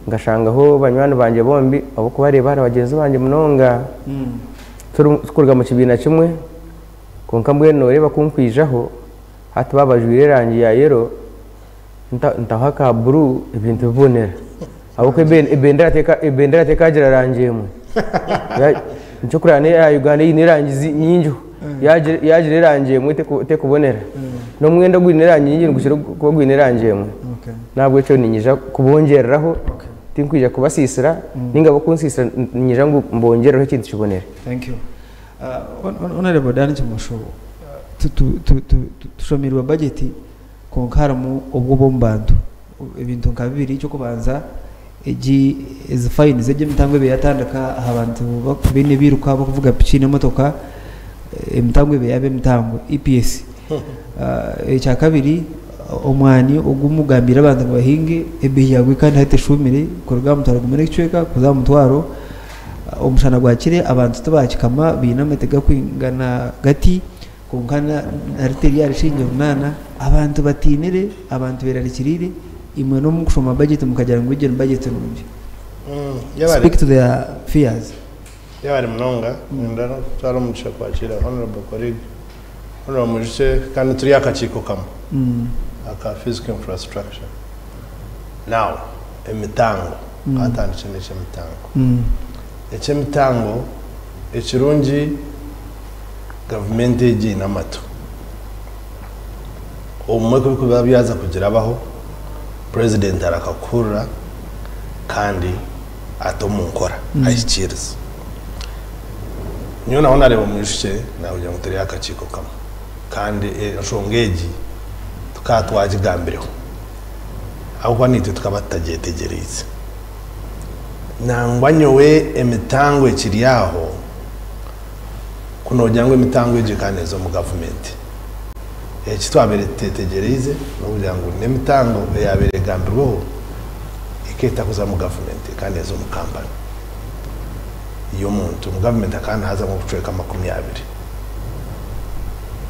nkashangaho banywani bangye bombi ahabw'okubareeba na bagyenzi bangye munonga turikuruga mu kibiina kimwe kwonka mbwenu nooreeba ku nkwijaho hati baaba bajwaire erangi ya yero ntaho aka buru ebintu bibonera ahabw'okuba ebendera tekagira rangi emwe. Nikyo orikureeba n'eya Uganda eine erangi nyingiho yagira erangi emwe tekubonera. N'omwenda ogwine erangi nyingi nigukira kuba gwine erangi emwe. N'ahabw'ekyo niinyija kubongyereraho tinkwija kubasiisira nainga bo kunsiisira niinyija ngu mbongyereho ekintu kibonere. Thank you. Honorable Dan Kimosho, tushomirwe budget kwonka harimu obwoba omu bantu ebintu nka bibiri. Ekyokubanza, egi ezi fines egi emitango ebe yatandika aha bantu baine ebiruka bakuvuga piki n'emotoka, emitango ebe yaba emitango EPS. Ekyakabiri, omwani ogumugambire abantu ngu bahinge ebeeyi yagwe kandi hati eshuumire kuruga aha mutwaro gumwe n'ekicweka kuza aha mutwaro. Omushana gwakire abantu tibakikama baine amate gakwingana gati kwonka na rita eri aha rushinge 8. Abantu batiinire, abantu berarikiriire. Imwe n'omukushoma budget mukagira ngu egi ni budget nungi. Speak to their fears. Yebare munonga. Niinyenda n'okutwara omugisha kwakiira Honourable colleague, Honourable Mwijukye kandi turi aha kakiiko kamwe aka Physical Infrastructure. Now emitango, katutandikye n'eky'emitango. Eky'emitango ekirungi gavumenti egi eine amatu. Obumwe ku birikuba byaza kugirabaho, Purezidenti arakakuhurira kandi ate omu nkora ahikiirize. Nyowe naho nareeba Mwijukye nakugira ngu turi aha kakiiko kamwe kandi enshonga egi tukaba twagigambireho ahabw'okuba naitwe tukaba tutagyetegyereize. Nangwa nyowe emitango ekiri aho ku noogira ngu emitango egi ekaba neeza omu gavumenti. Eki twabaire tutetegyereize n'okugira ngu n'emitango eyaabaire egambirweho ekaba etakuza mu gavumenti, ekaba neeza omu kampani y'omuntu. Omu gavumenti hakaba nihazamu obucweka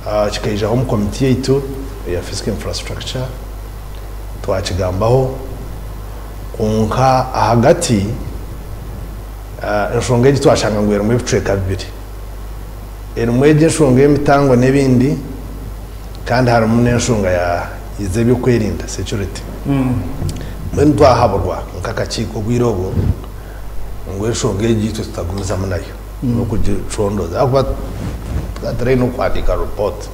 20. Kikaijaho omu komiti yaitu eya Physical Infrastructure twakigambaho kwonka ahagati enshonga egi twashanga ngu erimu ebicweka bibiri. Erimu egi enshonga y'emitango n'ebindi kandi harimu n'enshonga ya z'ebyokwerinda, security. Mbwenu twahaburwa nk'akakiiko obwire obwo ngu enshonga egi itwe tutagumizamu nayo n'okugicondooza ahakuba tukaba turi haihi n'okuhandiika report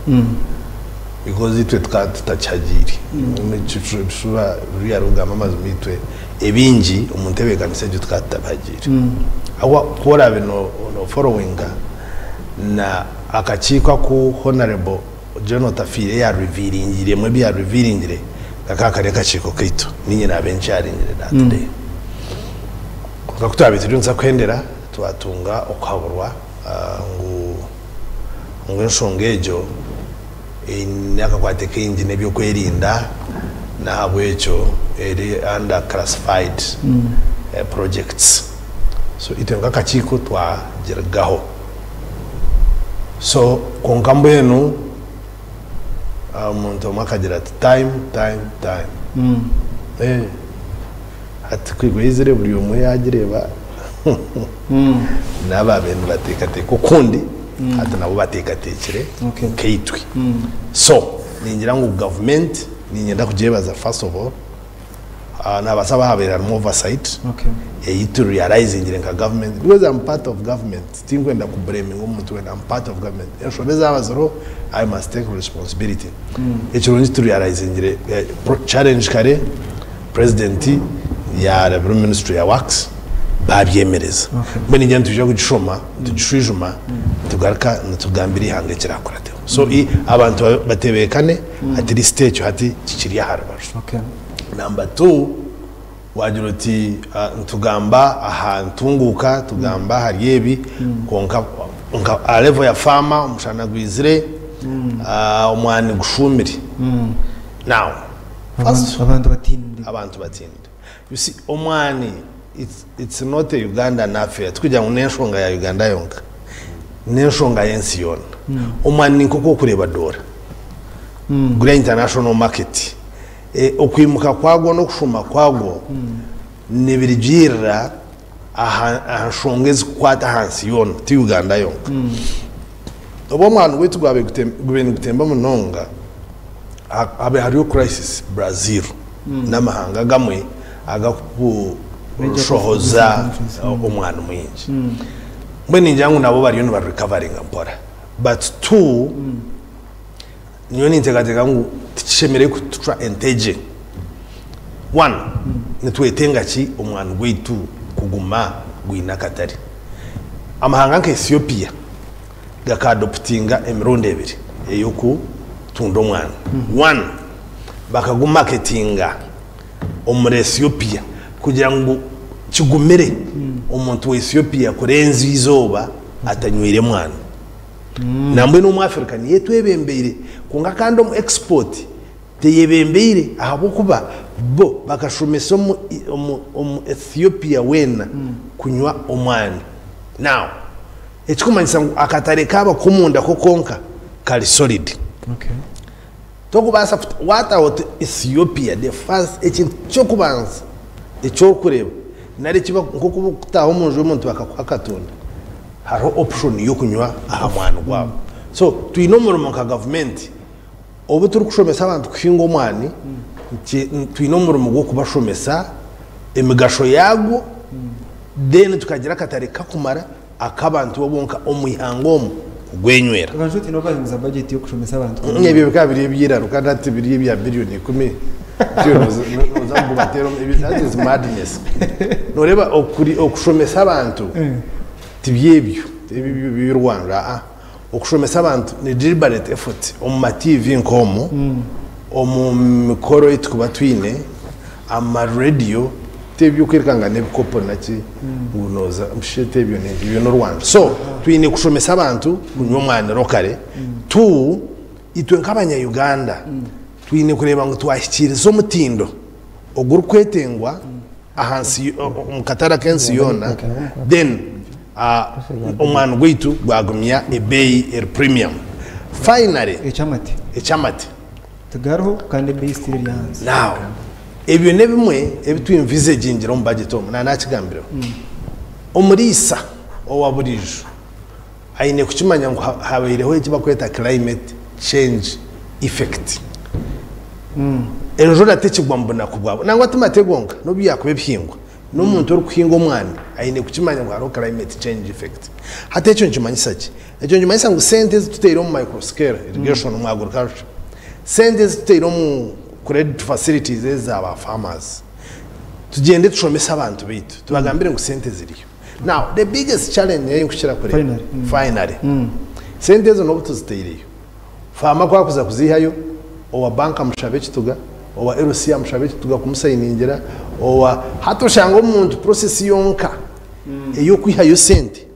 because itwe tukaba tutakihagiire. Ebishuba ruriya rukugamba amazima itwe ebingi omu ntebeekanisa egyo tukaba tutabihagiire. Ahabw'okuba ku oraabe nooforowinga na akakiiko aku Honourable John Otafiire yaarevealingiremu ebi yaarevealingire kakaba kari akakiiko kaitu. Niinye naabaire nkyaringire that day. Kwonka ku twabaire turiyo nituza kuhendera, twatunga okuhaburwa ngu ngu enshonga egyo eine akakwate kaingi n'eby'okwerinda n'ahabw'ekyo eri under classified projects. So itwe nk'akakiiko twagirugaho. So kwonka mbwenu omuntu omwe akagira ati time, time, time. Hati ku egwizire buri omwe yaagireeba n'abaabaire nibateekateeka okundi hati nabo bateekateekire nkaitwe. So ningira ngu gavumenti niinyenda kugyebaza first of all. Nihabaasa kuba habaire harimu oversight ei tu realizingire nka government because I'm part of government tinkwenda ku blaminga omuntu weena I'm part of government enshobe zaaba ziriho I must take responsibility. Ekirungi tu realizingire challenge kare president yaarabire omu ministry ya works baabyemereza. Mbwenu ningira nitwija kugishoma tugishwijuma tugaruka nitugambira eihanga ekiraakurateho. So abantu batebeekane at least ekyo hati kikiri aha rubaju. Namba tu, waagira oti nitugamba aha ntunguuka, tugamba ahari ebi, kwonka nka aha level ya farmer omushana gwizire, omwani gushuumire. Now, first, Abantu batiinire. Abantu batiinire. You see, omwani it's, it's not a Ugandan affair, tikugira ngu n'enshonga ya Uganda yonka, n'enshonga y'ensi yoona. Omwani ni nk'oku orikureeba doora, guriya international market. Okwimuka kwagwo n'okushuuma kwagwo nibirugiirira aha nshonga ezikukwata aha nsi yoona, ti Uganda yonka. Obu omwani gwaitu gwabaire gubaire nigutemba munonga, habaire hariyo crisis Brazil n'amahanga agamwe agakushohoza omwani mwingi. Mbwenu ningira ngu nabo bariyo nibarecoveringa mpora. But two, nyowe ninteekateeka ngu tikishemereire kutucwa entegye. One, nitwetenga ki omwani gwaitu kuguma gwine akatare? Amahanga nka Ethiopia gakaadoputinga emirundi ebiri ey'okutunda omwani. One, bakagumaketinga omuri Ethiopia kugira ngu kigumire omuntu wa Ethiopia kurenzya eizooba atanywire mwani. Nambwenu omu Africa niyo etwebembeire kwonka kandi omu export teyebembeire ahabw'okuba bo bakashomesa omu Ethiopia weena kunywa omwani. Now ekikumanyisa ngu akatare kaaba k'omunda ko konka kari solid. Tokubaasa waataha oti Ethiopia the first ekintu ky'okubanza eki orikureeba nari eki nk'oku orikutaaha omu nju y'omuntu bakakuha akatunda hariho option y'okunywa aha mwani gwabo. So twine omurimo nka gavumenti obu turikushomesa abantu kuhinga omwani twine omurimo gw'okubashomesa emigasho yaagwo then tukagira akatare kakumara ak'abantu bo bonka omu ihanga omu kugwenywera. Abantu tihaine obu bahinguza bajeti y'okushomesa abantu. Ebyo bikaba biri eby'eiraro kandi hati biri ebya biliyoni ikumi. Noza kubateera that is madness. Noreeba okushomesa abantu tibyebyo eby'orwanda aa. Okushomesa abantu ni deliberate effort omu ma TV nk'omu, omu mikoro ei turikuba twine, ama radio, ti eby'okwirukanga n'ebikopo naki ngu nooza busha ti ebyo ebyo n'orwanda. So twine kushomesa abantu kunywa omwani locally. Two, itwe nk'abanya Uganda twine kureeba ngu twahikiiriza omutindo ogurikwetengwa ahansi omu katare ak'ensi yoona then omwani gwaitu gwagumya ebeeyi eri premium. Finally, Eky'amate. eky'amate. Tigariho kandi ebeeyi still eri ahansi. Now, ebyo n'ebimwe ebi tu envisagingire omu budget omu, na nakigambireho. Omuriisa owa buriijo aine kukimanya ngu habaireho eki barikweta climate change effect. Enjura tekigwa mu bunaku bwabo. Nangwa ti mate gonka, n'obu byakuba ebihingwa. N'omuntu orikuhinga omwani aine kukimanya ngu hariho climate change effect. Hati ekyo nikimanyisa ki? Ekyo nikimanyisa ngu sente ezi tutaire omu micro scale irrigation, omu agriculture, sente ezi tutaire omu credit facilities eza ba farmers, tugyende tushomese abantu baitu, tubagambire ngu sente ziriyo. Now, the biggest challenge ei nkukira kureeba, Finally. finally, sente ezo n'obu tuzitaireyo, Faama ku arikuza kuziihayo, owa banka amushaba ekituga, owa LC amushaba ekituga kumusayiningira, owa. Hati oshanga omuntu process yonka ey'okwihayo sente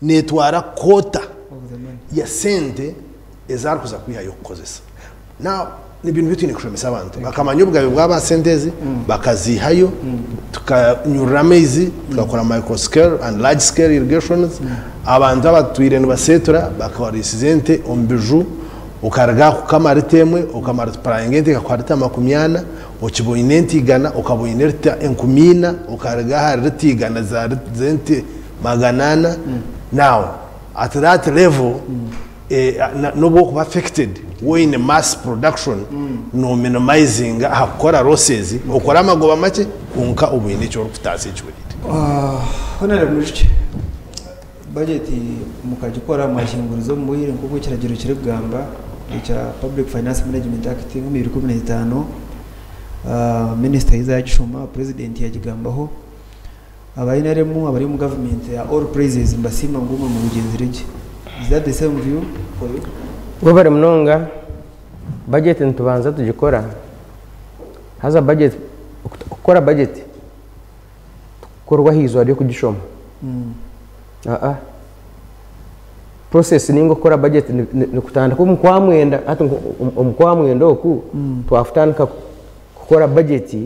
neetwara quarter ya sente ezi arikuza kwihayo kukozesa. Now n'ebintu ebi twine kushomesa abantu bakamanya obugabe bwabo aha sente ezi, bakaziihayo, tukanyurura amaizi, tukakora micro scale and large scale irrigations, abantu abatwire nibaseetura bakariisiza ente omu biju, okaruga aha kukama rita emwe okamultiplyinga ente ekakuha rita 40, okiba oine ente 100 okaba oine rita 4,000, okaruga ahari rita 100 za z'ente 400, now at that level, N'obu orikuba affected waaba oine mass production, no minimizinga aha kukora losses, okore amagoba makye kwonka oba oine eki orikutaasa ekihuriire. Honorable Mwijukye, budget mukagikora mwakinguriza omu bwire nk'oku ekiragiro kirikugamba ekya Public Finance Management Act 2015. Minisita yaiza yagishoma, President yagigambaho. Aba NRM abari omu government ya all praises, nibasiima ngu omurimo gugyenzire gye. Is that the same view for you? Webare munonga. Budget nitubanza tugikora. Haza budget, kukora budget tikukorwa aha izooba ry'okugishoma. Aa process ninga okukora budget nikutandika omu Kwamwenda. Hati omu Kwamwenda oku twakutandika kukora budget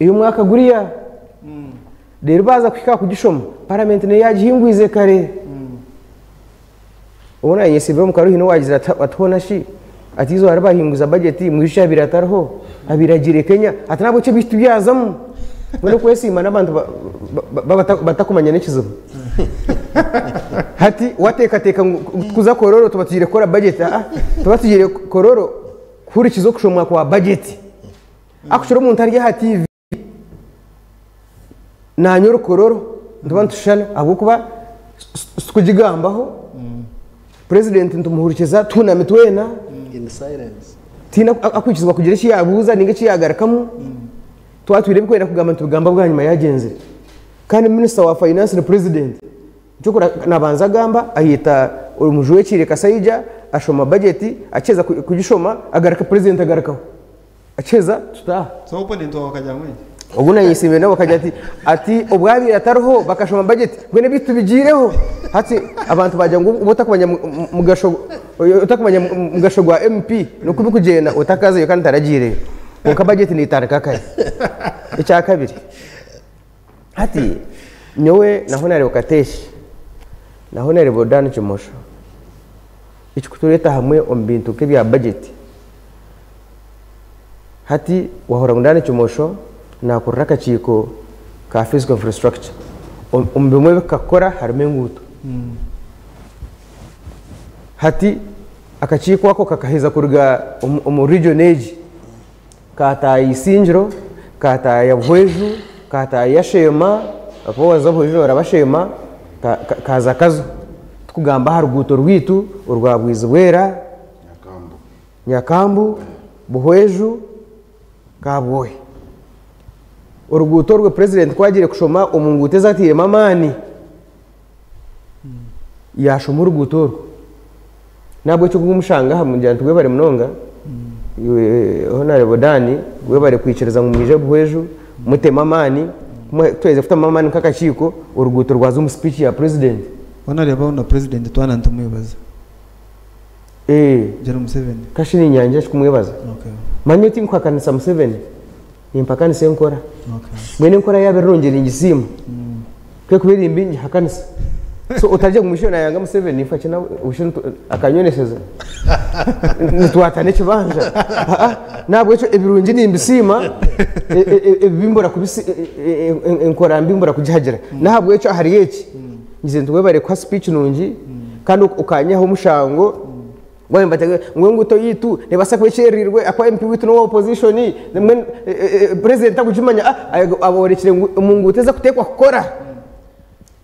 ey'omwaka guriya. Reero baaza kuhika aha kugishoma, paramenti neyo yaagihingwize kare. Obu naanyesiibire omu karuhi n'owaagize ati ati hoona shi ati eizooba ri baahinguza budget mwijukye abaire atariho, abaire agiire Kenya, ati n'ahabw'ekyo ebiitu tibyazamu. Mbwenu okwesiima n'abantu batakumanya n'ekizibu. Hati waateekateeka ngu tukuza Kololo tuba tugiire kukora budget, aa tuba tugiire Kololo kuhurikiza okushomwa kwa budget. Akukira omuntu ari aha TV naanye orukororo nituba nitushushana ahabw'okuba tikugigambaho. President nitumuhurikiza tuhunami twena. In silence. Tihaine akwikirizibwa kugira eki yaabuuza ninga eki yaagarukamu. Twaba twine ebikwenda kugamba nitubigamba bwanyima yaagyenzire. Kandi minisita wa finance ni president. Ekyokora nabanza agamba, ayeta omujwekyere Kasaija ashoma budget, akiheza kugishoma agaruka president agarukaho. Akiheza tutaaha. So opponent wawe akagira ngu enki? Ogu nayesiimire nawe akagira ati ati obwabaire atariho bakashoma budget mbwenu ebiitu tubigiireho. Hati abantu bagira ngu obu otakumanya mugasho otakumanya mugasho gwa MP n'oku bikugyenda otakazayo kandi taragiireyo. Kwonka budget netandika kare. Ekyakabiri, hati nyowe na Honarebo Kateshi na Honarebo Dan Kimosho ekikutureeta hamwe omu bintu nk'ebya budget, hati wahurira ngu Dan Kimosho nakurira akakiiko ka physical infrastructure. Omu bimwe ebi kakukora harimu enguuto. Hati akakiiko ako kakaheza kuruga omu region egi, kaataaha Isingiro, kaataaha Buhweju, kaataaha Sheema, ahakuba waaza Buhweju nooraba Sheema, kaaza Kazo. Tikugamba aha ruguuto rwaitu orwa Bwizibwera, Nyakambu, Buhweju, Kabwohe. Oruguuto orwo president ku agiire kushoma omu nguuto ezi atairemu amaani, yaashoma oruguuto orwo. Nahabwekyo obu omushanga aha mugira nti webare munonga, iwe Honorable Dan, webare kwikiriza ngu mwije Buhweju mutemu amaani, tuherize kutamu amaani nk'akakiiko, oruguuto rwaza omu speech ya president. Honorable na president twana nitumwebaza. General Museveni. Kashi niinyangye kumwebaza. Manya oti nkuhakanisa Museveni, nimpakanisa enkora. Mbwenu enkora yaaba erungi ningisiima, ku erikuba eri mbi ngihakanisa. So otarya ngu Museveni nayanga Museveni nfa ki nawe busha akanyoneseza nitwatana ekibanja. Aa nahabwekyo ebirungi nimbisiima, ebibi mbura kubisi enkora mbi mbura kugihagira. Nahabwekyo ahari eki ngize nti webare kuha speech nungi kandi okanyihaho omushango ngu enguuto yaitu nebaasa kuba ekyererirwe ahakuba MP waitu n'owa opposition, mbwenu president takugimanya. Aborekire ngu omu nguuto ezirikuteekwa kukora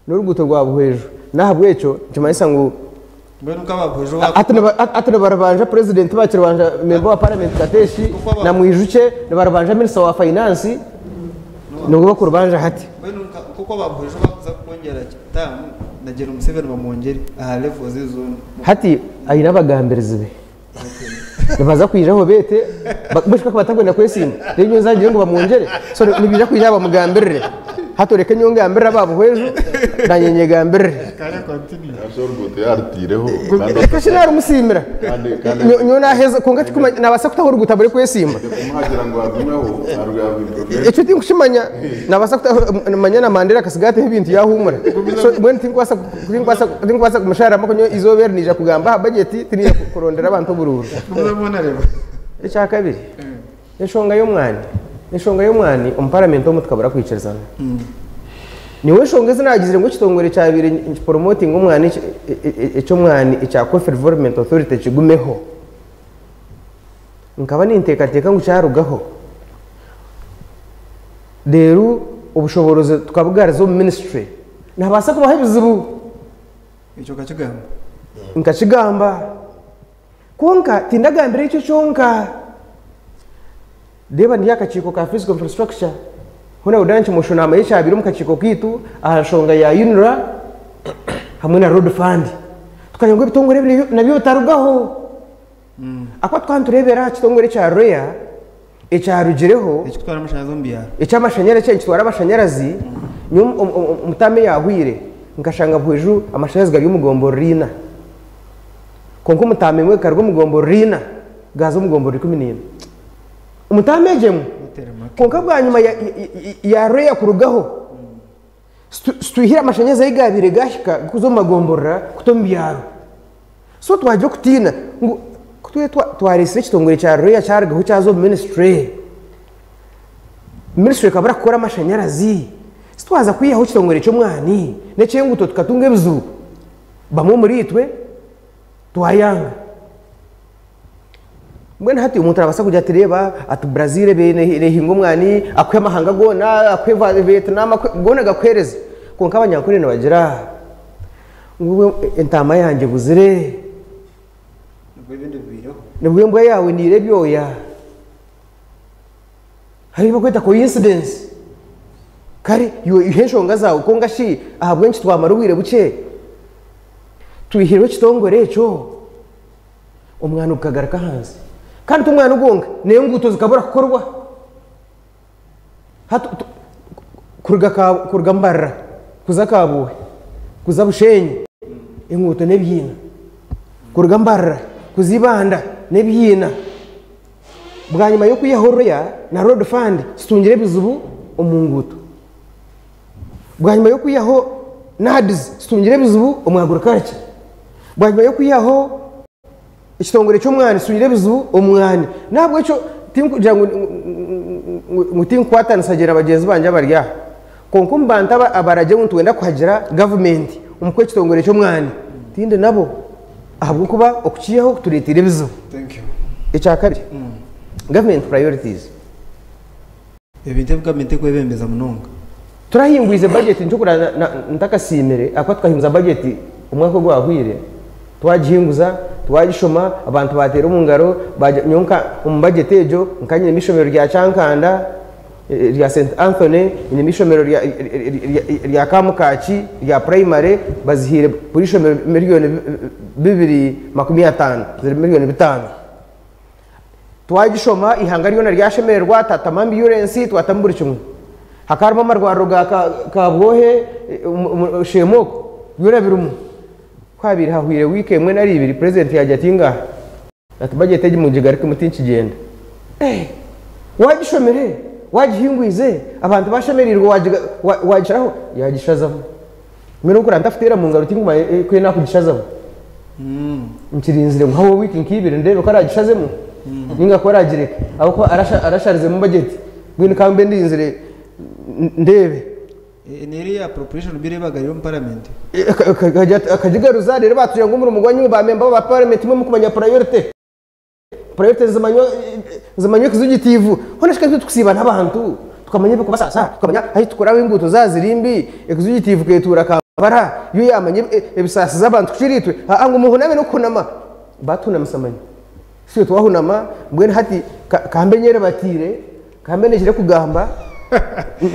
n'oruguuto rwa Buhweju. Nahabwekyo nikimanyisa ngu Mbwenu nk'aba Buhweju hati nibarubanja president, bakirubanja member wa parliament Kateshi na Mwijukye, nibarubanja minister wa finance, nibwo bakurubanja hati. Mbwenu nk'oku aba Buhweju bakuza kukwongyera term, na General Museveni bamwongyere aha levels zoona. Hati aine abagambirizi be. Nibaza kwijaho beete, mbwenu shi batakwenda kwesimba, reero nyowe nzangire ngu bamwongyere? So nibaija kwija bamugambirire. Hati oreke nyowe ngambirire aba Buhweju, nanye nyegambirire. Kare continue. Hati oruguuto yarutiireho, kandi Reka shi narumusiimira. Kandi Nyowe naheza, kwonka tikumanya, nabaasa kutaho oruguuto abure kwesimba. Kumuhagira ngu agumeho, aruguuto. Ekyo tinkukimanya. Nabaasa kutaho, manya na Mandela akasiga ateho ebintu yahuumura. So mbwenu tinkubaasa kumushariramu ahabw'okuba nyowe eizooba eri niija kugamba aha budget, tiniija kurondera abantu oburuuru. Ekya kabiri, enshonga y'omwani. Enshonga y'omwani omu paramenti omu tukabura kwikirizana. Nyowe enshonga ezi naagizire ngu ekitongore ekyabaire nikiporomotinga omwani eky'omwani ekya Coffee Development Authority kigumeho, nkaba ninteekateeka ngu kyarugaho reero obushoboorozi tukabugaruza omu minisitule, nihabaasa kubaho ebizibu. Ekyo okakigamba? Nkakigamba. Kwonka tindagambire ekyo kyonka. Reeba ndi aha kakiiko ka Physical Infrastructure, hoona Udan Kimosho naamanya ekyabaire omu kakiiko kaitu aha nshonga ya UNRA hamwe na Road Fund. Tukagira ngu ebitongore ebi nabyo bitarugaho. Ahakuba tukaba nitureebera aha kitongore ekya REA ekyarugireho Ekikutwara amashanyarazi omu byaro. eky'amashanyarazi ekyabaire nikitwara amashanyarazi, nyowe omu taamu eyaahweire nkashanga Buhweju amashanyarazi gari omu gomborora ina. Kwonka omutaama emwe ekaruga omu gomborora ina gaaza omu gomborora 14. Omutaama egyo emwe. Kwonka bwanyima ya Rea kurugaho, situihire amashanyarazi ahu gaabaire gaahika kuza omu magomborora kuta omu byaro. So twagira okutiina ngu ku tube twareetsire ekitongore kya Rea kyarugaho kyaza omu minisitule, minisitule ekabura kukora amashanyarazi, sitwaza kwihaho ekitongore ky'omwani n'eky'enguuto tukatunga ebizibu. Bamwe omuriitwe twayanga. Mbwenu hati omuntu arabaasa kugira ati reeba ati Brazil ebaire nehinga omwani akuhe amahanga goona akuhe Vietnam goona gakuheereze. Kwonka abanyankore nibagira ngu entaama yangye ebuzire nibwo embwa yaawe niire ebyoya. Hariho ebi barikweta coincidence. Kare iwe oiha enshonga zaawe kwonka shi ahabw'enki twamara obwire bukye twihirwe ekitongore ekyo omwani gukagaruka ahansi. Kandi ti omwani gwonka n'enguuto zikabura kukorwa. Hati kuruga kuruga Mbarara kuza Kabuuhe kuza Bushenyi enguuto n'ebiina. Kuruga Mbarara kuza Ibanda n'ebiina. Bwanyima y'okwihaho Roya na Road Fund zitungire ebizibu omu nguuto. Bwanyima y'okwihaho NAADS zitungire ebizibu omu agriculture. Bwanyima y'okwihaho ekitongore ky'omwani zitungire ebizibu omu mwani. N'ahabw'ekyo tinkugira ngu tinkukwatanisa gye na bagyenzi bangye abari aha. Kwonka omu bantu abaragye ngu nitwenda kuhagira gavumenti omu kuha ekitongore ky'omwani, tindi nabo ahabw'okuba okukiihaho kutureeteire ebizibu. Ekyakabiri, government priorities. Ebintu ebi gavumenti erikwebembeza munonga. Turahingwize bajeti nikyo kurora ntakasiimire ahakuba tukahinguza bajeti omwaka ogwahweire, twagihinguza, twagishoma, abantu baateera omu ngaro, nyowe nka omu bajeti egyo nkaba nyinemu eishomero rya Kyankanda, rya St Anthony, nyinemu eishomero rya Kamukaaki rya purayimare, bazihaire buri ishomero miriyoni 250, ziri miriyoni 5. Twagishoma eihanga ryona ryashemererwa, twatamu ambyurensi, twatamu buri kimwe. Hakaba harimu amarwariro ga Kabwohe, Sheema okwo, byona birimu. Ku habaire hahweire wiiki emwe nari ibiri, purezidenti yaagira ati ngaaha, ati bajeti egi mugigarukemu tinkigenda. Waagishomire, waagihingwize, abantu bashemereirwe waagisharaho, yaagishazamu. Mbwenu obu nkuraba ntakuteera mu ngaro tinkumanya ku naakugishazamu. Nkirinzire ngu hahweho wiiki nk'ibiri ndeebe ku araagishazemu ninga ku araagireke ahabw'okuba arasharizemu bajeti mbwenu ka mbe ndinzire ndeebe. N'eriya appropriation bill ei bagarwire omu paramenti. Akagigaruza reero baatugira ngu omurimo gwanyu imwe ba memba ba paramenti imwe mukumanya priority. Priority nizimanywa nizimanywa executive. Hoona shi ka tukusiiba n'abantu tukamanya ebirikubasaasa, tukamanya ahu tukuraba enguuto zaaba ziri mbi, executive ekeetuura Kampala yo yaamanya ebisaasi z'abantu kukira itwe. Aa ngu muhuname n'okuhunama. Baatuhunamisa manya. Itwe twahunama mbwenu hati ka mbe nyeribatiire. Ka mbe ndekire kugamba,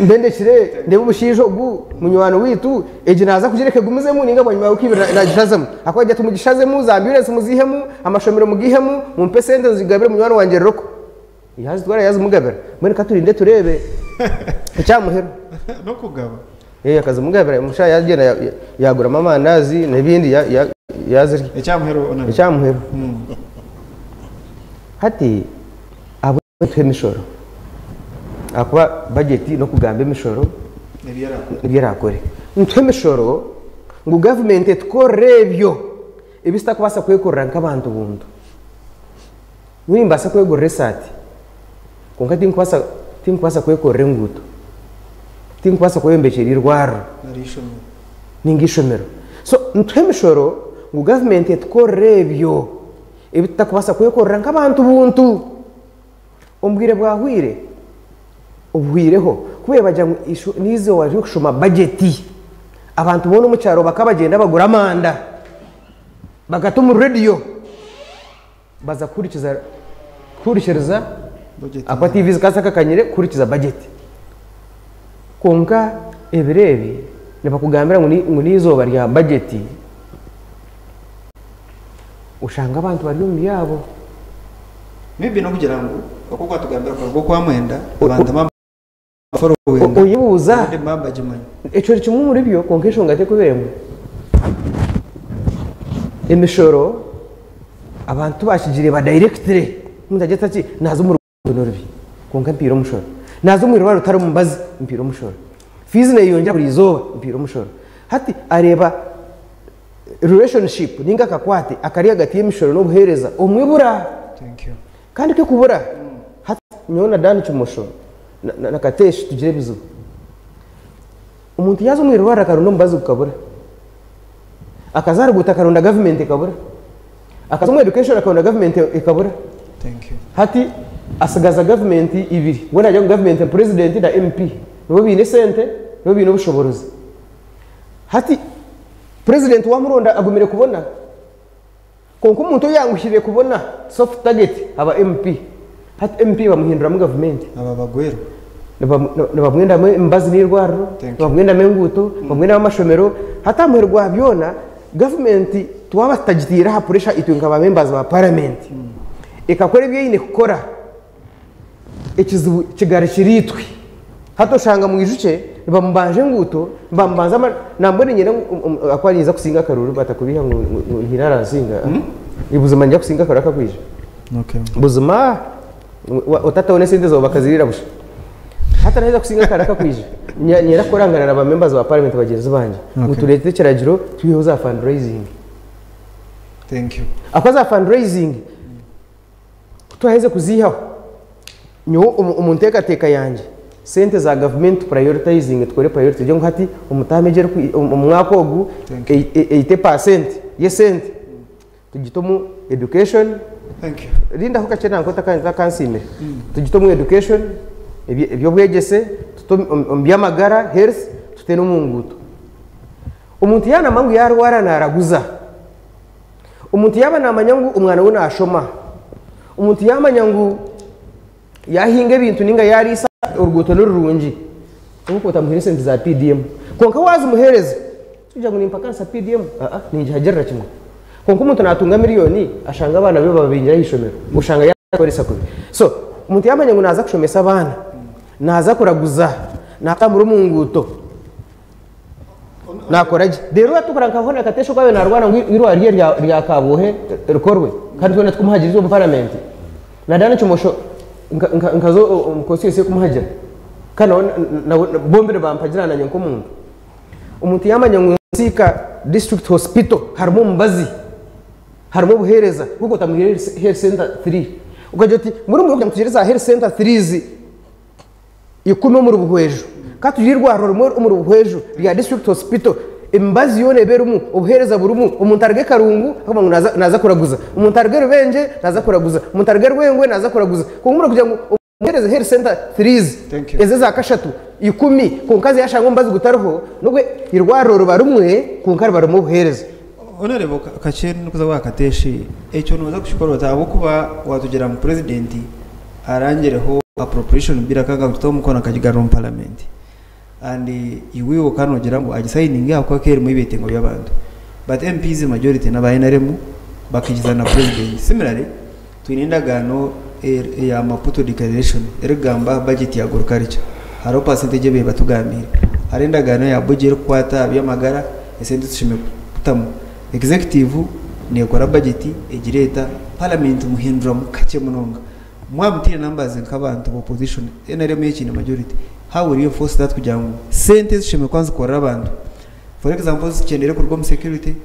mbe ndekire ndeebe omushaija ogu munywani waitu, egi naaza kugireka egumizemu nainga bwanyima ya wiiki ibiri naagishazemu. Ahakuba agira ati mugishazemu, za ambyurensi muziihemu, amashomero mugaihemu, mumpe sente nzigabire munywani wangye Roko. Yaazitwara yaazimugabira. Mbwenu ka turinde tureebe eky'aha muheru. N'okugaba. Ee, akazimugabira omushaija yaagyenda yaaguramu amandaazi n'ebindi yaazirya. Eky'aha muheru Honourable. Eky'aha muheru. Hati Tuhe emishoro ahakuba bajeti n'okugamba emishoro n'ebi eraakore. Nituha emishoro ngu gavumenti etukorere ebyo ebi tutakubaasa kwekorera nk'abantu buntu. Nyowe nimbaasa kwegurira esaati kwonka tinkubaasa kwekorera enguuto. Tinkubaasa kweyombekyera eirwariro ninga eishomero. So nituha emishoro ngu gavumenti etukorere ebyo ebi tutakubaasa kwekorera nk'abantu buntu. Omu bwire bwahweire, obuhweireho, ku bagira ngu n'eizooba ry'okushoma bajeti, abantu boona omu kyaro bakaba bagyenda bagura amanda bagata omu rediyo baza kuhurikiza kuhurikiriza ahakuba tiivi zikaba zitakakanyire kuhurikiza bajeti. Kwonka ebiro ebi nibakugambira ngu n'eizooba rya bajeti, oshanga abantu bari omu byabo. Maybe n'okugira ngu oku okwatugambira kuruga okwamwenda abantu baforowinga Oyebuuza ubundi mba mbagimanya. Ekyo ni kimwe omuri byo kwonka enshonga terikuba emwe. Emishoro abantu tibakigireeba directly. Omuntu agira ati naaza omu ruguuto n'orubi kwonka mpiire omushoro. Naaza omu irwariro tiharimu mubazi mpiire omushoro. Fiizi neeyeyongyera buri izooba mpiire omushoro. Hati areeba relationship ninga akakwate akari ahagati y'emishoro n'obuheereza omu ibura. Kandi ku ekubura, hati nyowe na Dan Kimosho na Katesh tugira ebizibu. Omuntu yaaza omu irwariro akaronda omubazi gukabura, akaza aha ruguuto akaronda gavumenti ekabura, akaza omu education akaronda gavumenti ekabura. Hati asigaza gavumenti ibiri, mbwenu naagira ngu gavumenti purezidenti na MP nibo baine esente, nibo baine obushoborozi. Hati purezidenti wamuronda agumire kubona kwonka omuntu oyanguhire kubona soft target aba MP. Hati MP bamuhinduramu gavumenti. Aba bagwerwa. Nibamwendamu emibazi n'eirwariro, nibamwendamu enguuto, nibamwendamu amashomero. Hati aha muheru gwa byona gavumenti twaba tutagiteire aha pressure itwe nka ba members ba parliament ekakora ebi eine kukora, ekizibu kigarukire itwe. Hati oshanga mwijukye nibamubanja enguuto, nibamubanza ama nambwenu niinyenda ngu ahakuba ninza kusinga akaruru batakubiiha ngu ngu haine aransinga. Buzima niinyija kusinga akaruru akakwija. Buzima otataho n'esente zaawe bakaziriira busha. Hati naheza kusinga akaruru akakwija, niinyenda kukorangana na ba members ba parliament bagyenzi bangye ngu tureete ekiragiro twiheho za fundraising. Ahakuba za fundraising Ku twaherize kuziihaho, nyowe omu nteekateeka yangye, sente za gavumenti tu prioritizinge tukore priority tugire ngu hati omu taamu egi omu mwaka ogu 80% y'esente tugite omu education, rindaho kakye nanka otakansiimire, tugite omu education, eby'obwegyese, tute omu by'amagara, health, tute n'omu nguuto. Omuntu yaaba naamanya ngu yaarwara naaraguza. Omuntu yaaba naamanya ngu omwana we naashoma, omuntu yaamanya ngu yaahinga ebintu nainga yaariisa oruguuto ni rurungi, kwonka otamuhaire esente za PDM. Kwonka waazimuheereza, tikugira ngu nimpakanisa PDM, aa, ningihagirira kimwe. Kwonka omuntu naatunga miriyoni ashanga abaana be bababingire aha ishomero, oshanga yaakoresa kubi. So, omuntu yaamanya ngu naaza kushomesa abaana, naaza kuraguza, naatambura omu nguuto, Naakora gye. Reero atukura nka hoona Kateesha oku yaabaire naarwana ngu eirwariro rye rya Kabwohe rikorwe kandi twena tukumuhagira itwe omu paramenti. Na Dan Kimosho nkaza omu constituency ye kumuhagira kandi nawe bombi nibampagira naanye nk'omuntu. Omuntu yaamanya ngu Nsiika District Hospital harimu omubazi, harimu obuheereza, kwonka otamuhaire health center three. Okagira oti mbwenu kugira ngu tugire za health center threes, ikumi omuri Buhweju. Ka tugire eirwariro rimwe omuri Buhweju rya District Hospital, emibazi yoona ebe erimu, obuheereza burimu, omuntu aruge Karungu akavuga ngu naaza naaza kuraguza, omuntu aruge Rubengye naaza kuraguza, omuntu aruge Rwengwe naaza kuraguza. Kwonka mbwenu kugira ngu omuheereze health center threes Thank you. ezi eza kashatu ikumi kwonka haza yashanga omubazi gutariho, nobwo eirwariro riba rimwe kwonka riba ririmu obuheereza. Honourable Kakye ndikuza owa Kateshi, ekyo nooza kukikora ota ahabw'okuba waatugira ngu Purezidenti arangireho appropriation bill akanga kugitaho omukono akagigarura omu parliament and iwe okaba nogira ngu agisayininge ahakuba ekaba erimu ebyetengo by'abantu but MPs majority n'aba NRM bakaikirizana na president. Similarly twine endagaano eya Maputo declaration erikugamba aha budget ya agriculture hariho percentage ei batugambiire, hariho endagaano eya Abuja erikukwata aha by'amagara esente tushemereire kutamu. Executive nekora budget egireeta parliament muhinduramu kakye munonga. Mwaba mutaine numbers nk'abantu ba opposition, nrm yo ekiine majority, how will you enforce that kugira ngu sente ezishemereire kuba nizikorera abantu, for example zikyendere kuruga omu security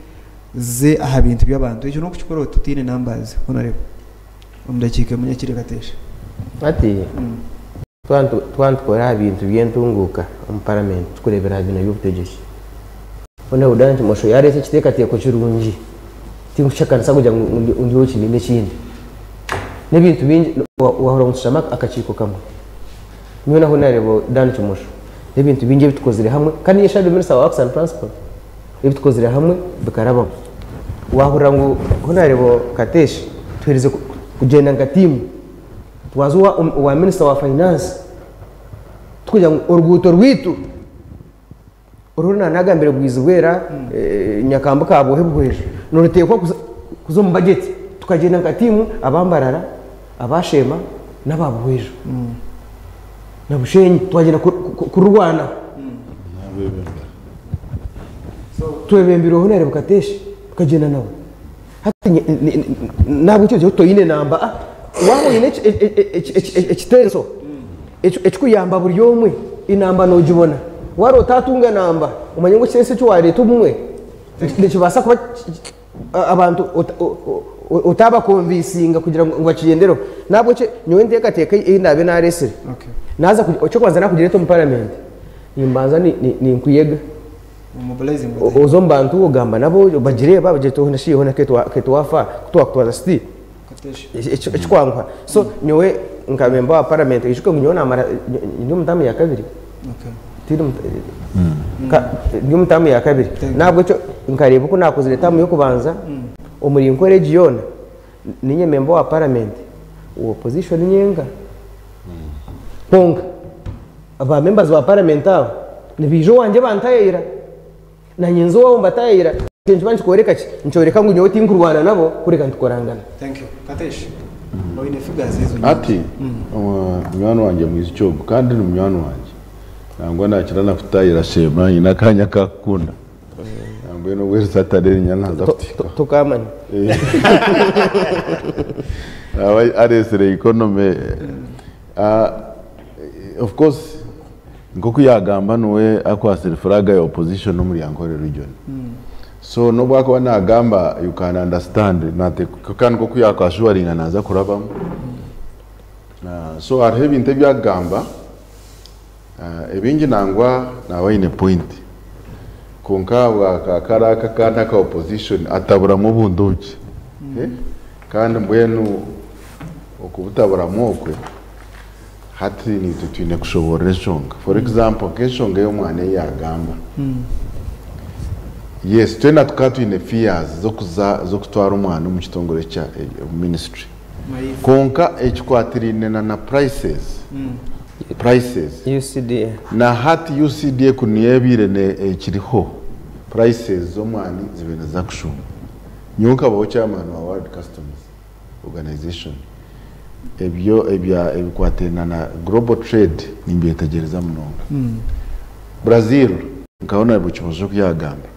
zize aha bintu by'abantu. Ekyo n'okukikora ota otaine numbers? Honourable, omu dakiika emwe nyakire kateesha. Hati. Twaba nitukora aha bintu by'entunguuka omu paramenti turikureebera aha bibiina by'obutegyeki, Honourable Dan Kimosho yaareeta ekiteekateeko kirungi, tinkukihakanisa kugira ngu ndi ow'ekibiina ekindi. N'ebintu bingi, waahurira ngu nitushoma akakiiko kamwe, nyowe na Honourable Dan Kimosho n'ebintu bingi ebi tukozire hamwe kandi niinye Shadow Minister wa Works and Transport, ebi tukozire hamwe bikarabamu. Waahurira ngu Honourable Katesh tuherize kugyenda nka tiimu, Twaza owa minisita wa finance tukugira ngu oruguuto rwaitu oru nanagambire Bwizibwera Nyakambu Kabwohe Buhweju niruteekwa kuza omu budget tukagyenda nka tiimu aba Mbarara, aba Sheema n'aba Buhweju na Bushenyi twagyenda kururwanaho. Twebembirweho na Rebukateshi tukagyenda nawe. Hati nahabwekyo ngira toine namba a waaba oine ekitenso ekikuyamba buri omwe enamba nogibona waaba otatunga namba omanye ngu ekitenso eki wareeta obumwe nikibaasa kuba abantu otabakonvinsinga kugira ngu bakigyendereho nahabwekyo nyowe enteekateeka ei ndaabe naresire naaza ekyokubanza nakugireeta omu paramenti nimbanza ninkuyega. Oza omu bantu ogamba nabo obagireeba bagira oti hoona shi hoona ketwafa ku twakutwaza siti ekikwanguha. So nyowe nka memba wa paramenti oijuke ngu nyowe namara ndi omu taamu ya kabiri ndi omu taamu ya kabiri nahabwekyo nkareeba oku nakozire taamu y'okubanza omuri nkora egi yoona ninye memba wa paramenti wa opposition nyenka kwonka Ba members ba parliament abo nibaija owangye bantayayira nanye nza owabo mbatayayira ekyo nikiba nikikworeka ki? Nikyoreka ngu nyowe tinkurwana nabo kureka nitukorangana. Thank you. Katesh, oine figures ezo nyingi. Hati munywani wangye mwishiki ogu kandi ni munywani wangye nangwa nakira na kutayira Sheema nyine akanya akakukunda nambwenu obu eri Saturday niinyija naza kutuhikaho. Tokamanya. Naaba areetsire economy. Of course nk'oku yaagamba niwe akwatsire flag ya opposition omuri Ankole region. So n'obu akuba naagamba you can understand kandi nk'oku yaaku assuringa naaza kurabamu. So hariho ebintu ebi akugamba ebingi nangwa naaba aine point kwonka ahabwa ka kare aka akandi aka opposition ataburamu obuntu obukye kandi mbwenu okubutaburamu okwe Hati naitwe twine kushoboorora enshonga. For example, nk'enshonga ey'omwana ei yaagamba. Yes, twena tukaba twine fears z'okuza z'okutwara omwana omu kitongore kya omu ministry. Kwonka ekikwatiraine na na prices, prices, UCDA. na hati UCDA ku niyo ebaire ne ekiriho, prices z'omwani zibaire niziza kushuuma. Nyowe nkabaho chairman wa World Customs. Organization. Ebyo ebya ebikwatiraine na global trade nimbyetegyereza munonga. Brazil nka Honourable Kimojo oku yagamba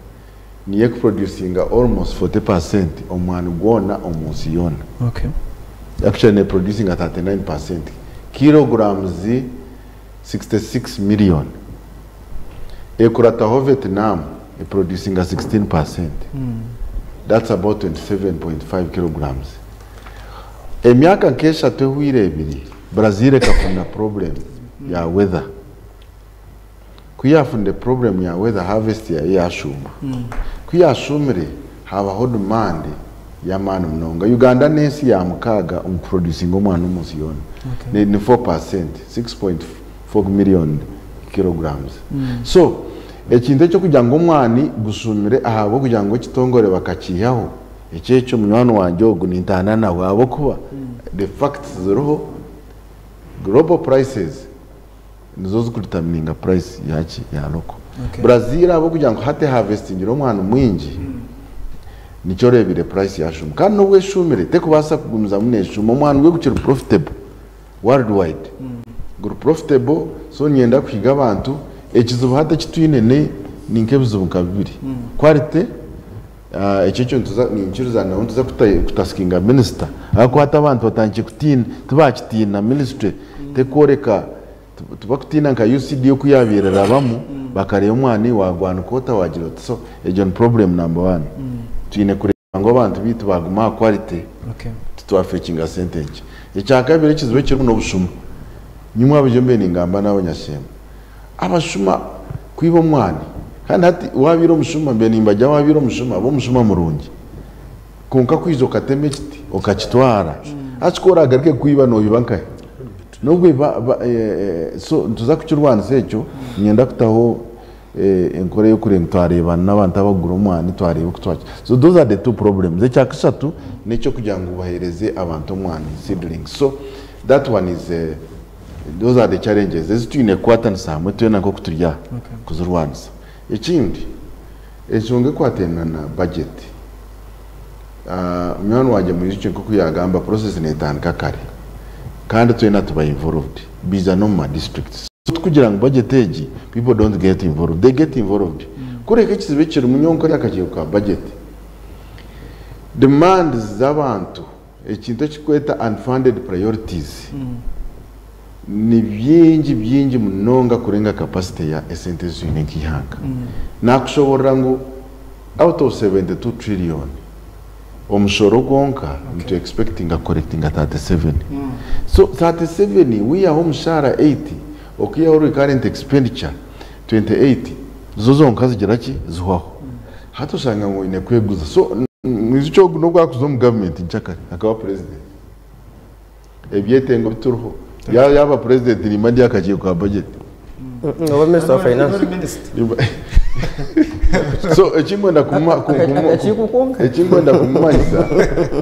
niyo ekuproducinga almost 40% omwani gwona omu nsi yoona. Actually neproducinga 39%, kilograms 66 million. Ekurataho Vietnam eproducinga 16%, that's about 27.5 kilograms. Emyaka nk'eshatu ehweire ebiri, Brazil ekafuna problem ya weather. Ku yafunire problem ya weather harvest yayo yashuuma. Ku yashuumire habaho demand y'amaani munonga. Uganda n'ensi ya mukaaga omu kuproducinga omwani omu nsi yoona. Ni 4%, 6.4 million kilograms. So, ekintu eky'okugira ngu omwani gushumire ahabw'okugira ngu ekitongore bakakiihaho, ekyo ekyo munywani wangye ogu nintaana nawe ahabw'okuba the facts ziriho, global prices nizo zikudetermininga price yaki, ya local. Brazil ahabw'okugira ngu hati eharvestingire omwani mwingi, nikyo oreebire price yashuma. Kandi n'obu eshumire, terikubaasa kugumizamu neeshuma, omwani gwe gukiri profitable. Worldwide guri profitable so niinyenda kuhiga abantu ekizibu hati eki twine ni ni nk'ebizibu nka bibiri quality ekyo ekyo nituza niinyikiriza nawe nituza kutasikinga minisita ahakuba hati abantu batandikire kutiina tibakitiina ministry terikworeka tibakutiina nka UCD oku yaabaire erabamu bakareeba omwani waagwanika ota waagira ota so egyo ni problem number one twine kureeba ngu abantu baitu baaguma aha quality titwafekinga sente nkye. Ekyakabiri ekizibu ekirimu n'obushuma. Nyimwe abijo mbe ningamba n'abanyashemba abashuma kwiba omwani kandi hati wabiire omushuma mbe nimbajya wabiire omushuma bomushuma murungi konka kwiza okatema ekiti okakitwara hati ku oragaruke kwiba noyiba nkahe nobwe so nituza kukirwanisa ekyo niinyenda kutaho enkora ey'okureeba ngu twareeba n'abantu abakugura omwani twareeba oku twaki so those are the two problems ekyakashatu n'eky'okugira ngu baheereze abantu omwani seedlings so that one is those are the challenges ezi twine kukwatanisa hamwe twena nk'oku turi aha kuzirwanisa. Ekindi enshonga ekwataine na budget munywani wangye Mwijukye nk'oku yaagamba process neetandika kare kandi twena tuba involved biija n'omu ma districts so tikugira ngu budget egi people don't get involved, they get involved kureka ekizibu ekirimu nyowe nk'ori akakiiko ka budget demands z'abantu Ekintu ekirikweta unfunded priorities ni bingi bingi munonga kurenga capacity ya esente ezi twine nk'eihanga. Nakushoborora ngu out of 72 trillion, omushoro gwonka nitu expectinga kucollectinga 37. So 37 wihaho omushaara 8, okihaho recurrent expenditure 28, zo zonka zigira ki? Zihwaho. Hati oshanga ngu oine kweguza. So Mwijukye ogu n'obu akuza omu gavumenti nkyakare akaba purezidenti. Ebyetengo bituriho. Yaaba purezidenti nimba ndi aha kakiiko ka bajeti. Oba minisita wa finance. So ekinkwenda Akakiiko konka. ekinkwenda kumumanyisa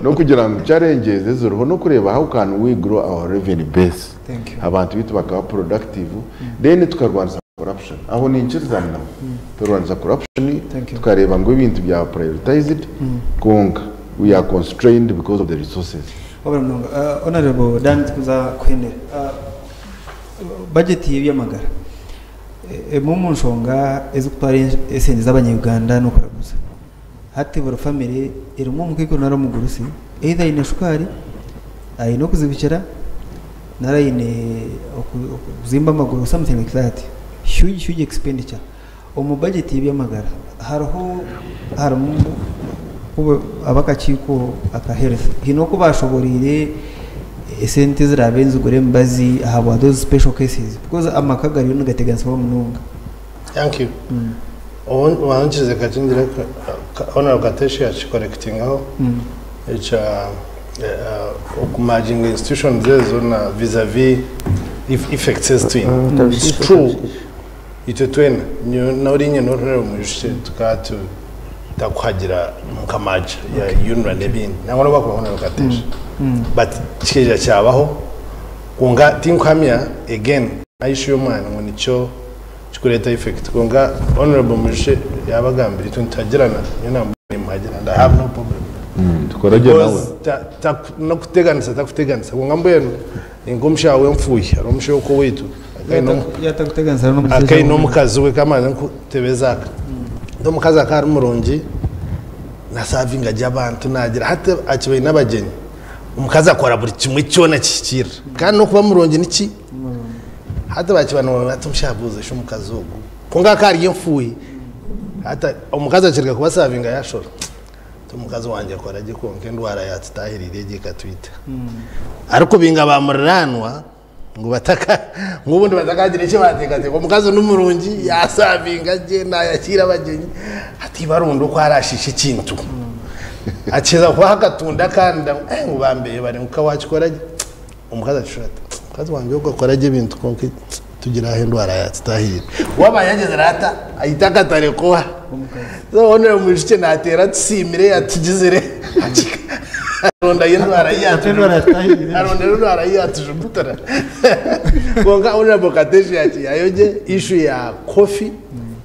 n'okugira ngu challenges eziriho n'okureeba how can we grow our revenue base. Thank you. Abantu baitu bakaba productive then tukarwanisa corruption. Aho ninkirizana nawe. Turwanisa corruption Thank you. tukareeba ngu ebintu byaba prioritized kwonka we are constrained because of the resources. Wabura munonga. Uh, Honorable Dan tukuza kuhendera. Uh, budget y'ebyamagara E- emwe omu nshonga ezikutwara esente z'abanya-Uganda n'okuraguza. Hati buri family erimu omukaikuru nari omugurusi either aine shukaari, aine okuzibikira nari aine okuzimba amaguru something like that. Huge huge expenditure. Omu budget y'eby'amagara hariho harimu ab'akakiiko aka health haine oku baashoboreire esente eziraabe nizigura emibazi ahabwa those special cases because amaka gariyo nigateganisibwa munonga. Thank you. Wankirize kakye ngire Honorable Kateshi yakikorekitingaho ekya okumaginga institutions ezo na vis-a-vis effects ezi twine. It's true itwe twena nyowe n'oriinye n'orureba omwijukye tukaba tutakuhagira nka merge ya UNRA n'ebindi nangwa n'obu akuba Honorable Kateshi but kikaija kyabaho kwonka tinkuhamya again issue y'omwana ngu nikyo Kikureeta effect kwonka honourable Mujushe yabagambira itwe nituhagirana nyowe nambwenu nimuhagira and I have no problem Tukore gye nawe. because nokuteganisa takuteganisa kwonka mbwenu ninka omushaho w'enfuuhi hariho omushaho ok'oweitu Yatakuteganisa n'omushaija akaine omukazi we kamaze nkutebeza aka omukazi akaba ari murungi nasavinga gye abantu nagira hati akibaine abagyenyi omukazi akora buri kimwe kyona kihikirira kandi n'okuba murungi niki Hati bakiba nibamanya bati omushaija abuuze shi omukazi ogu. Kwonka akaba ari enfuuhi. Hati omukazi akireka kubasavinga yaashora. Ati omukazi wangye akora gye kwonka endwara yaatutaahiriire egi ekatwita. Arikubinga baamuriraanwa ngu bataka ngu obundi batakagira eki baateekateeka. Omukazi ni murungi yaasavinga gye naayakiira abagyenyi. Hati iba aronda oku araashiishe ekintu. Akiheza kubaha akatunda akandi ngu bambehe bari ngu ka waakikora gye. Omukazi akishusha ati, Mukazi wangye ogwo akora gye ebintu kwonka tugira ahu endwara yaatutaahirire. Waaba yagyezire ata, ahita akatare koha. So hoona omwishiki naateera atusiimire atugizire arondayo endwara ei arondayo endwara ei yaatujugutira. Kwonka Honourable Katesh yaakihayo gye issue ya coffee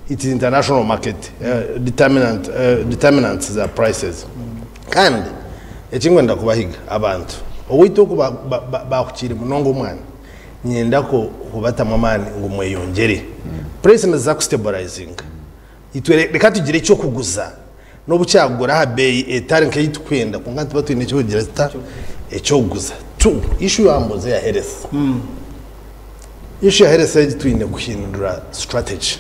it is international market determinant determinants za prices. Kandi eki nkwenda kubahiga abantu, owaitu oku baahukiire munonga omwani, niinyenda kubatamu amaani ngu mweyongyere. Price niziza kustaborizinga. Itwe reka tugire eky'okuguza n'obu kyagura aha beeyi etari nk'ei turikwenda kwonka nituba twine eky'okugira kita? Eky'okuguza. Two, issue yambuuza eya health. Issue ya health egi twine kuhindura strategy.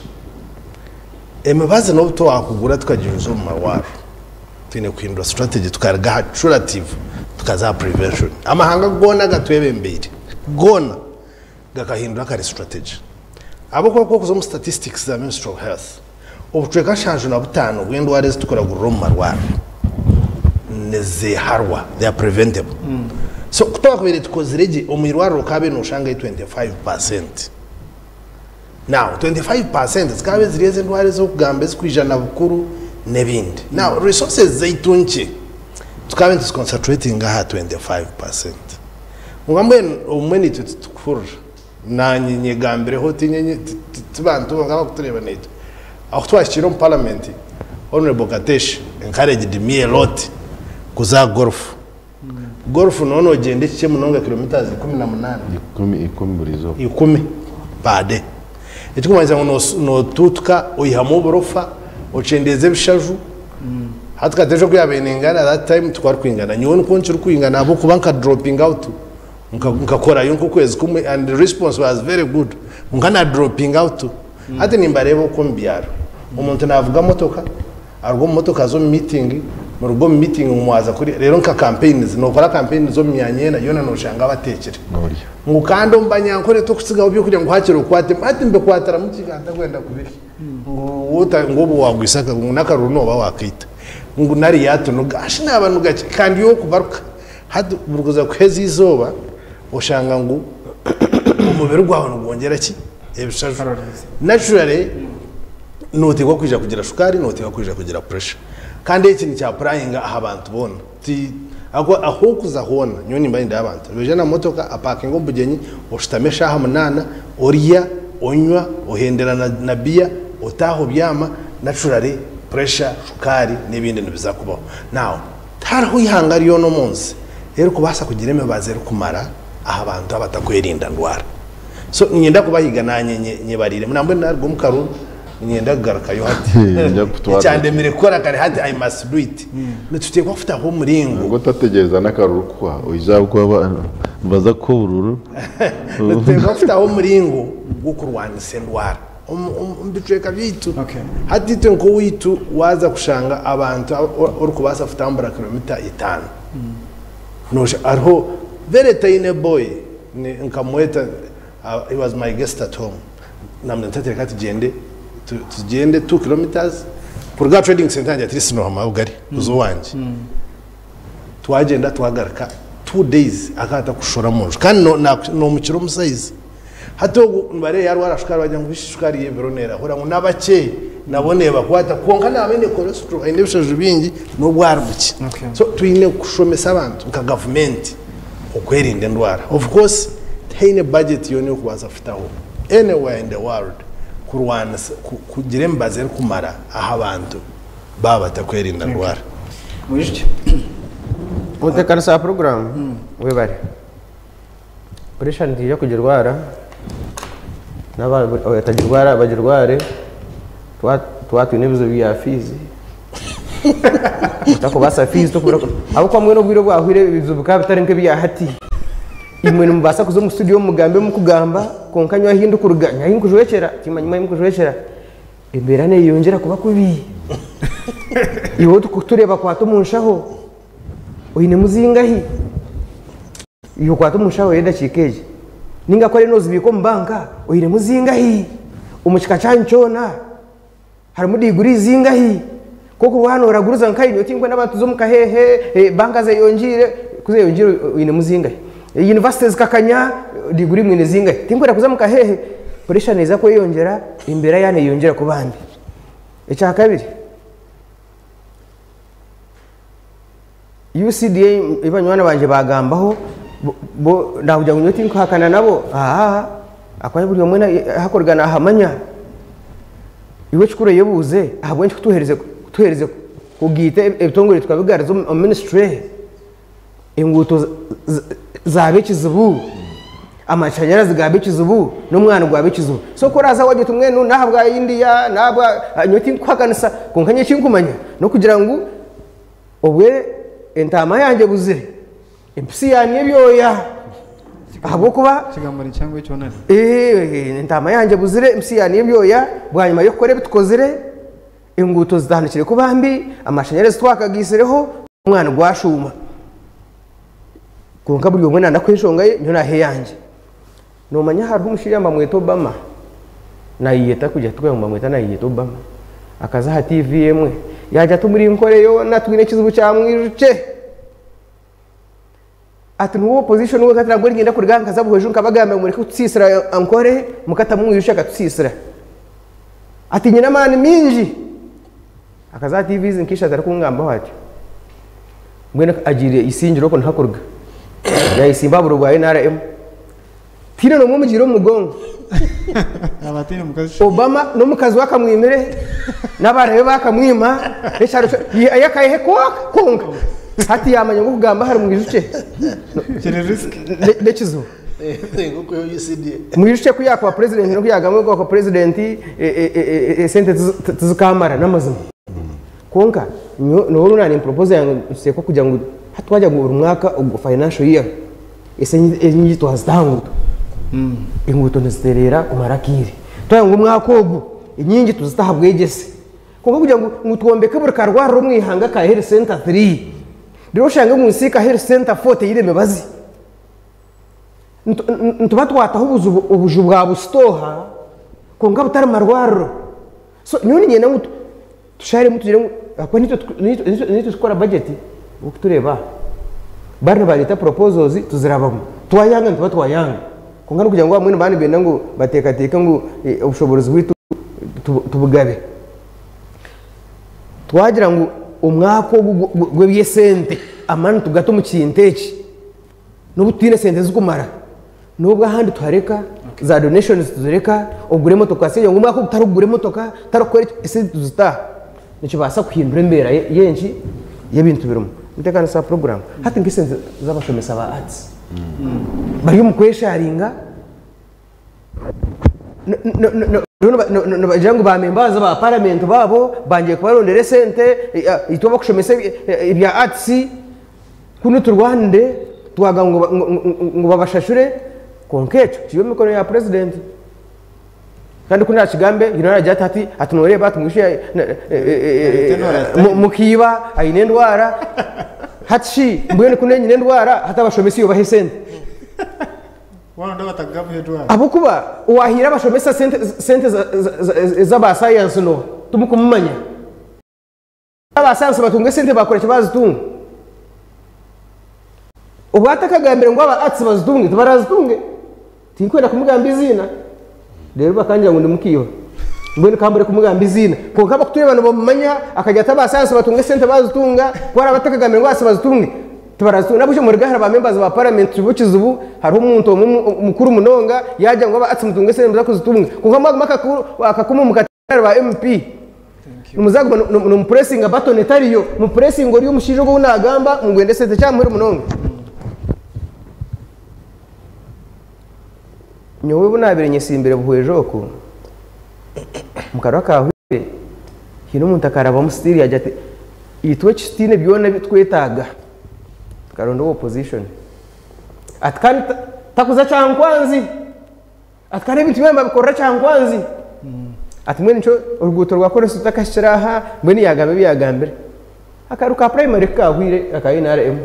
Emibazi n'obu twakugura tukagijuza omu marwariro. Twine kuhindura strategy tukaruga aha curative tukaza aha prevention. Amahanga goona agatwebembeire goona Gakahindura kare strategy. Ahabw'okuba ku orikuza omu statistics za Ministry of Health, obucweka 75 bw'endwara ezi tukuragurira omu marwariro nizeeharwa, they are preventable. So ku twakubaire tukozire gye, omu irwariro okaabaire nooshangayo 25 percent. Now, 25 percent zikaabaire ziri ez'endwara ezi orikugamba ezirikwija na bukuru n'ebindi. Now, resources zaitu nkye, tukaabaire nituziconcentratinga aha 25 percent. Kwonka mbwenu obumwe naitwe titukuhurira. Naanye nyegambireho tinye ti bantu bonka abakutureeba naitwe. Ahu twahikire omu parliament, Honourable Katesh encouraged me a lot kuza aha golf. Golf nooba noogyenda ekikye munonga kilometres 18. Ikumi, ikumi buri izooba. Ikumi per day. Ekirikumanyisa ngu nootuutuka oihamu oburofa, okyendeeza ebishaju. Hati Katesh oku yaabaire naingana that time tikwo arikwingana. Nyowe nikwo nkirikwingana ahabw'okuba nka dropping out. Nkakorayo nk'okwezi kumwe and the response was very good kwonka na dropping out. Hati nimbareeba okwo omu byaro, omuntu naavuga motoka, aruga omu motoka aza omu meeting, muruga omu meeting ngu mwaza kurya, reero nka campaigns, nookora campaigns omu myanya ena, yoona nooshanga bateekire. Ngu kandi omu Banyankore tokutsigaho byokurya ngu hakiri okwatemu, hati mbikwatiramu ki ka ntakwenda kubirya? Ngu wota ngu obu waagwisa ngu n'akaruru nooba waakaita, ngu nari yaatunuga, shi naabanuga ki? Kandi iwe okubaruka. Hati buri kuza kuheza eizooba oshanga ngu omubiri gwawe nigwongyera ki? Ebishaju. Naturally noteekwa kwija kugira shukaari, noteekwa kwija kugira pressure. Kandi eki nikya applyinga aha bantu boona. Ti ahakuba ahu orikuza hoona, nyowe nimba nindeeba abantu nibaija na motoka apakinga omu bugyenyi, oshutama eshaaha munaana, orya, onywa, ohendera na biya, otaaha obyama, naturally pressure, shukaari n'ebindi nibiza kubaho. Now Tihariho ihanga ryona omu nsi eririkubaasa kugira emibazi erikumara aha bantu abatakwerinda ndwara. So niinyenda kubahiga naanye nyebariiremu. Nambwenu naaruga omu karuru niinyenda kugarukayo hati. Ekyandemire kukora kare hati I must do it. Nituteekwa kutaho omuringo. Nangwa otategyereza n'akaruru kuhwa oije ahabw'okuba nibaza kukuha obururu. Nituteekwa kutaho omuringo gw'okurwanisa endwara. Omu bicweka byaitu. Hati itwe nk'owaitu waaza kushanga abantu orikubaasa kutambura kilomita itaano hariho very tiny boy nkamweta he was my guest at home namugira nti reka tugyende tugyende 2 kilometres kuruga aha trading centre yangye at least nooha ahu gari kuza owangye. Twagyenda twagaruka 2 days akaba atakushora omunju kandi nomukira omu size. Hati ogu nibareeba yarwara shukaari bagira ngu bishi shukaari y'ebiro nerahura ngu n'abakye nabo nebakwata kwonka naaba aine cholesterol aine ebishaju bingi n'obu ari mukye. So twine kushomesa abantu nka gavumenti okwerinda endwara. Of course tihaine budget yoona erikubaasa kutaho anywhere in the world kurwanisa kugira emibazi erikumara aha bantu baaba batakwerinda ndwara. Omuteekanisa wa puroguraamu webare. Puresha nitwija kugirwara, n'abatagirwara bagirware, twaba twine ebizibu bya fiizi, otakubaasa fiizi ahabw'okuba mbwenu obwire obwahwire ebizibu bikaba bitari nk'ebya hati. Imwe nimubaasa kuza omu situdiyo mugambe ebi murikugamba kwonka nyowe ahu ndikuruga nyowe ahu nkujwekyera timanya ahu nkujwekyera. Embeera neeyeyongyera kuba kubi. Iwe orikutureeba kwata omu nshaho, oinemu zingahi? Iwe okwata omu nshaho y'edakiika egi, nainga ku oriyo noozibiika omu banka, oinemu zingahi? Omu kika kyanyu kyona harimu diguri zingahi? Ku orikuba waaba nooraguriza nkainye tinkwenda abantu tuze omu kaheehe, banka zeyongyeire, ku zeyongyeire oinemu zingahi? Yunivasite zikakanya, diguri mwine zingahi? Tinkwenda kuza omu kaheehe, puresha neeza kweyongyera, embeera yaaba neeyeyongyera kuba mbi. Ekyakabiri. UCDA ei banywani bangye baagambaho, bo naakugira ngu nyowe tinkuhakana nabo, aaha, ahakuba buri omwe ahu arikuruga naahamanya. Iwe ekikuru oyebuuze ahabw'enki kutuheerize kugaita ebitongore tukabigaruza omu minisitule, enguuto zaaba ekizibu, amashanyarazi gaaba ekizibu, n'omwani gwaba ekizibu. So ku oraaze wagira oti mbwenu n'ahabwa India, n'ahabwa nyowe tinkuhakanisa kwonka nyowe eki nkumanya n'okugira ngu Obwe entaama yangye ebuzire, empitsi yaanya ebyoya, ahabw'okuba Ekigambo nikihango ekyo nari? Ee, entaama yangye ebuzire, empitsi yaanya ebyoya, bwanyima y'okukora ebi tukozire, enguuto zitandikire kuba mbi, amashanyarazi twakagaitsireho, omwani gwashuuma. Kwonka buri omwe naanakuha enshonga ye, nyowe naaha eyangye. Noomanya hariho omushaija nibamweta Obama, naayeyeta kugira tikugira ngu nibamweta naayeyeta Obama, akaza aha tiivi emwe yaagira ati omuri Nkore yoona twine ekizibu kya mwijukye. Ati niwe opposition wenka ati nangwa niinyenda kuruga aha nkaza Buhweju nkabagambira ngu mureke kutusiisira Ankore mukatamu mwijukye akatusiisira. Ati nyine amaani maingi. Akaza aha tiivi ezi nka ishatu arikungambaho atyo. Mbwenu agiire Isingiro okwo niho arikuruga. Yaayesimba aha buro bwa NRM. Tihaine n'omwe omugiire omu mugongo. Obama n'omukazi we akamwimire, n'abaana be baakamwima, n'ekyaro kyo ye akayehe kwonka. Hati yaamanya ngu okugamba ahari mwijukye n'ekizibu. Mwijukye ku yaakuba purezidenti n'oku yaagamba ngu kuba purezidenti esente tizikamara n'amazima. Kwonka nyowe oru naaba nimporopoza yange nituteekwa kugira ngu hati twagira ngu buri mwaka ogu financial year esente enyingi twazita aha nguuto, enguuto nizitereera kumara akaire. Twagira ngu omwaka ogu enyingi tuzite aha bwegyese. Kwonka kugira ngu twombeke buri karwariro omu ihanga ka health center 3 reero oshange ngu nsi ka health center 4 teine mibazi. Nituba twataho obuju bwa busitooha kwonka butari marwariro. So nyowe niinyenda ngu tusharemu tugire ngu ahakuba niitwe turikukora bajeti ahabw'okutureeba aha. Bari nibareeta proposals tuzirabamu, twayanga nituba twayanga kwonka n'okugira ngu abamwe nibaba nibenda ngu bateekateeke ngu obushoboorozi bwaitu tubugabe. Twagira ngu omwaka ogu gw'eby'esente amaani tugate omu kintu eki. N'obu tutaine sente zirikumara, n'obu ahandi tuhareka, za donations tuzireka, ogura emotoka ngu omwaka ogu tarikugura emotoka, tarikukora eki, esente tuzita aha. Nikibaasa kuhindura embeera y'enki, y'ebintu birimu. Entebeekanisa ya puroguraamu, hati nk'esente z'abashomesa ba arts, bari omu kwesharinga, nibagira ngu ba members ba parliament baabo bangire kubarondera esente, itwe abakushomesa ebya arts, Kunu turwanire twagamba ngu babashashure kwonka ekyo kiri omu mikono ya purezidenti. Kandi ku naakigambe haine oraagira ati hati ati nooreeba ati mwishe mukiiba aine endwara hati shi mbwenu ku nyine endwara hati abashomesa iwe bahe esente? Ahabw'okuba owaahaire abashomesa sente ez'aba sayansi n'oha? Timukumumanya. Aba sayansi batunga esente bakora ki bazitunga? Obu atakagambire ngu aba arts bazitunge tibarazitunge. Tinkwenda kumugamba eiziina reero bakangira ngu ndi mukiiba. Mbwenu kambure kumugamba eiziina. Kwonka abakutureeba nibamumanya akagira ati aba sayansi batunga esente bazitunga ku araabe atakagambire ngu arts bazitunge tibarazitunga. Nabwekyo muruge ahari ba members ba parliament kibe ekizibu hariho omuntu omwe mukuru munonga yaagira ngu aba arts mutunge esente nimuza kuzitunga. Kwonka mwaguma akakuma mukatwara ba MP. Nimuzaguma nimupuresinga batoni etariyo, mupuresinge ori omushaija ogu ou naagamba mugwende esente kyamuhwera munonga. Nyowe obu naabaire nyesimbire Buhweju oku, omu karuru akaahweire, haine omuntu akarabamu sitiiri yaagira ati, itwe eki tutaine byona ebi tukwetaaga, tukaronda owa opposition. Ati kandi takuza Kyankwanzi. Ati kandi ebintu byona nibabikorera Kyankwanzi. Ati mbwenu nikyo oruguuto rwa koraasi rutakahikire aha, mbwenu yaagamba ebi yaagambire. Akaru ka purayimari ku kaahweire aka NRM,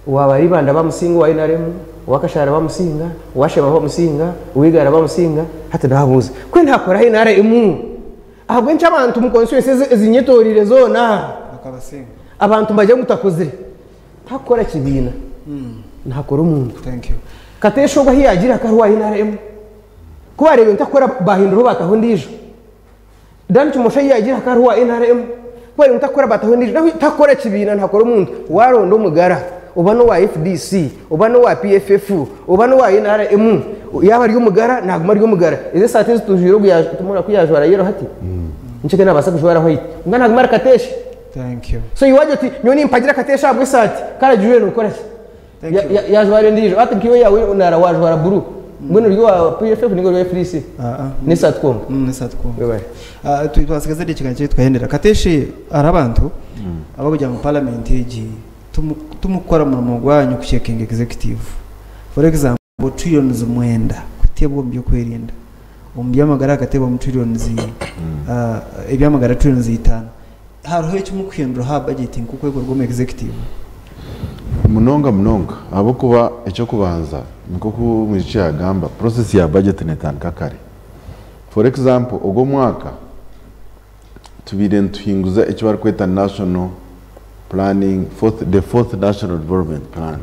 owa Ibanda bamusinga owa NRM, owa Kashaara bamusinga, owa Sheema bamusinga, owa Igara bamusinga, hati naabuuza, ku naakoraho NRM, ahabw'enki abantu omu constituency ezinyetoreire zoona abantu nibagira ngu takozire? Takukora kibiina, naakora omuntu. Kateesha ogu ahu yaagiire hakaba hariho owa NRM. Ku baareebire ngu takukora baahinduraho baataho ondiijo. Dan Kimosho ahu yaagiire hakaba hariho owa NRM. Ku baareebire ngu takukora baataho ondiijo. Nawe takukora kibiina naakora omuntu. Waaronda omugara oba n'owa FDC, oba n'owa PFF, oba n'owa NRM, yaaba ari omugara naaguma ari omugara. Ezi esaati ezi tujwaire ogu ku yaajwara yero hati, nikyo ke naabaasa kujwara white. Kwonka naaguma ari Kateesha. Thank you. So iwe wagira oti nyowe nimpagira Kateesha ahabw'esaati, ku aragijwaire nookora ki? Thank you. Yajwara endiijo hati nk'iwe yaawe nara wajwara buru mbwenu ori owa PFF ninga ori owa FDC? N'esaati kwonka. N'esaati kwonka. Webare. Twasigaza edakiika nkye tukahendera. Kateshi hariho abantu abarikugira ngu parliament egi timurikukora murimo gwanyu kucekinga executive. For example trillions mwenda kuteebwa omu by'okwerinda, omu by'amagara hakateebwamu trillions eby'amagara trillions itaano. Hariho eki murikuhinduraho aha budget nk'oku ekorwa omu executive? Munonga munonga ahabw'okuba eky'okubanza Nk'oku Mwijukye yagamba, process ya budget netandika kare. For example, ogu omwaka tubaire nituhinguza eki barikweta National Planning, fourth, the fourth National Development Plan.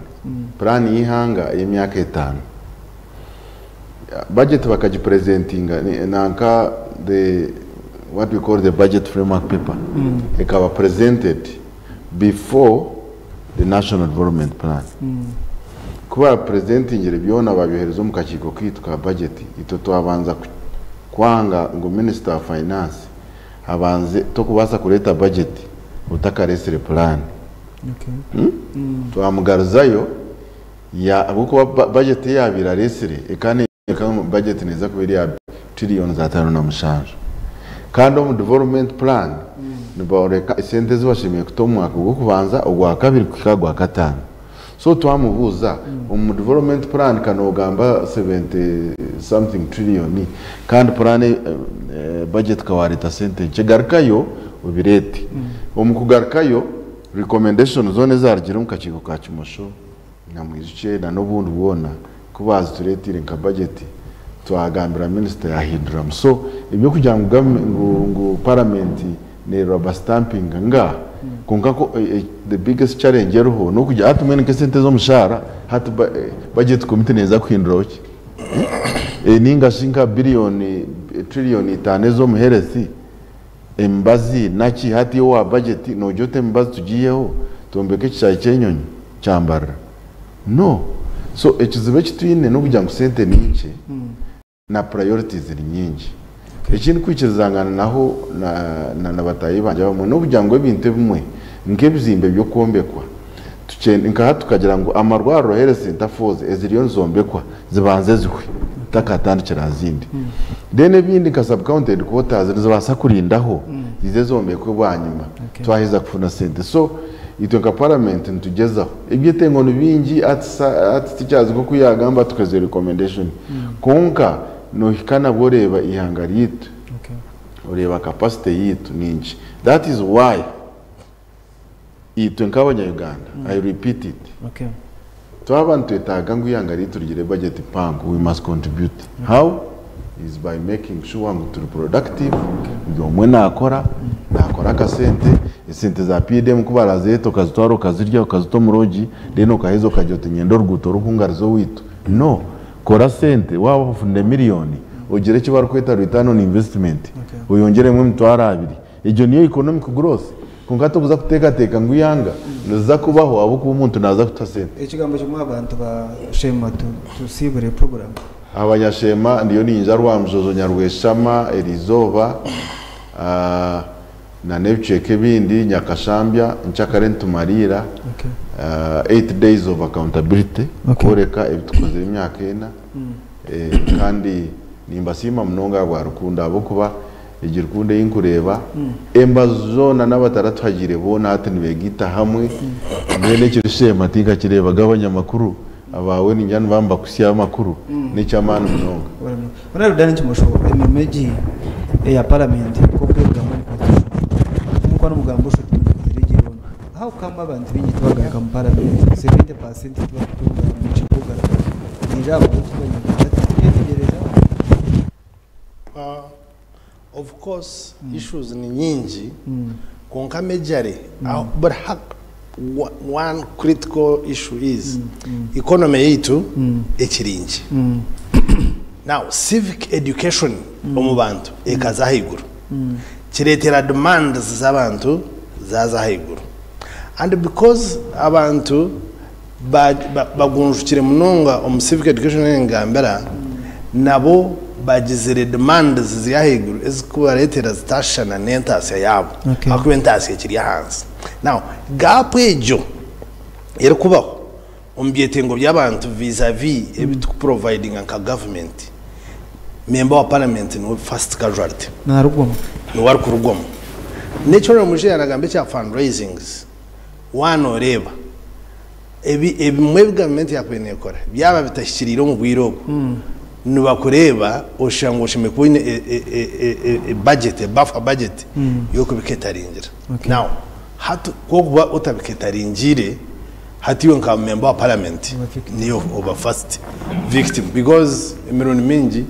Plan y'eihanga ey'emyaka etaano. Budget bakagipresentinga nanka the what we call the budget framework paper ekaba presented before the National Development Plan. Ku bapresentingire byona babyohereza omu kakiiko kaitu ka budget, itwe twabanza kwanga ngu Minister wa Finance abanze, tokubaasa kureeta budget otakareesire plan. Twamugaruzayo ahabw'okuba budget ei yaabaire areetsire ekaba neeyoreka ngu budget neeza kuba eri aha trillions 57. Kandi omu development plan nibooreka esente ezi bashemereire kuta omu mwaka gw'okubanza, ogwakabiri kuhika aha gwakataano. So twamubuuza, omu development plan ka noogamba 70 something trillion kandi plan budget ka waareeta sente nkye, garukayo obireete. Omu kugarukayo, recommendation zoona ezaarugire omu kakiiko ka Kimosho na Mwijukye na n'obundi bwona ku baazitureeteire nka budget, twagambira minisita yaahinduramu. So eby'okugira ngu ngu ngu parliament ne rubber stampinga nga kwonka ko the biggest challenge eriho n'okugira hati mbwenu nk'esente z'omushaara hati budget committee neeza kuhinduraho ki? Ninga shi nka billion trillion 5 ez'omu health, emibazi naki, hati owa budget noogira oti emibazi tugiiheho twombeke ekishaayi ky'enyonyi kya Mbarara? No. So ekizibu eki twine n'okugira ngu sente ni nkye na priorities ni nyingi. Ekindi kwikirizangana naho na na bataahi bangye abamwe n'okugira ngu ebintu ebimwe nk'ebizimbe by'okwombekwa nka hati tukagira ngu amarwariro, health center fours eziriyo nizombekwa zibanze zihwe tutakatandikira aha zindi. Then ebindi nka sub county headquarters nizibaasa kurindaho zize zombekwe bwanyima twaheza kufuna sente. So itwe nka parliament nitugyezaho. Ebyetengo ni bingi hati tikyazi nk'oku yagamba tukozire recommendation. Kwonka nohika nabwo oreeba eihanga ryaitu, oreeba capacity yaitu ni nki. That is why itwe nk'abanya-Uganda, I repeat it, twaba nitwetaaga ngu eihanga ryaitu rigire budget mpango, we must contribute. How? Is by making sure ngu turi productive, buri omwe naakora, naakora akasente, esente za PDM ku barazireeta okazitwara okazirya okazita omu lodge, then okaheza okagira oti niinyenda oruguuto rukungariza owaitu. No, kora sente, waaba ofunire miriyoni, ogire eki barikweta return on investment, oyongyeremu 20,000. Egyo niyo economic growth. Kwonka tokuza kuteekateeka ngu eihanga niriza kubaho ahabw'okuba omuntu naaza kutuha sente. Ekigambo kimwe abantu ba Sheema tusiibure program. Abanyasheema ndiyo niinyija Rwamujojo Nyarweshama eriizooba na n'ebicweka ebindi Nyakashambya nkyakare nitumariira 8 days of accountability kworeka ebi tukozire emyaka ena kandi nimbasiima munonga ahabwa rukundo ahabw'okuba egi rukundo ei nkureeba embazu zoona n'abataratuhagiire boona hati nibeegaita hamwe. Mbwenu ekirishema tinkakireebaga abanyamakuru abaawe ningira nibaba nibakuhitsyaho amakuru n'eky'amaani munonga. Honourable Danny Kimosho, emirimo egi eya paramenti nk'oku erikugambo omu constitution, nk'oku orikugamba oshatu ekozire gye yoona, how come abantu baingi tibagaruka mu paramenti, 70% tibarikutunga omugisha gw'okugaruka? Niija aha kuba abanyarwanda titukyetegyereza. Of course issues ni nyingi, kwonka majorly buri one critical issue is economy yaitu ekiringi. Now civic education omu bantu ekaza ahaiguru, kireetera demands z'abantu zaaza ahaiguru, and because abantu bagunjukire munonga omu civic education engambira, nabo bagizire demands ziri ahaiguru ezikubareetera zitashushana n'entaasya yaabo, ahakuba entaasya ekiri ahansi. Now gap egyo erikubaho omu byetengo by'abantu vis-a-vis ebi tukuprovidinga nka government, member wa parliament niwe first casualty. Naarugwamu. Niwe arikurugwamu. N'ekyo Mujeri aragamba ekya fundraisings, waanoreeba ebimwe ebi gavumenti yakubaire neekora byaba bitahikiriire omu bwire obwo, nibakureeba oshusha ngu oshemereire kuba oine budget, a buffer budget y'okubiketaringira. Now hati ku orikuba otabiketaringiire, Hati iwe nka member wa parliament niiwe oba first victim because emirundi mingi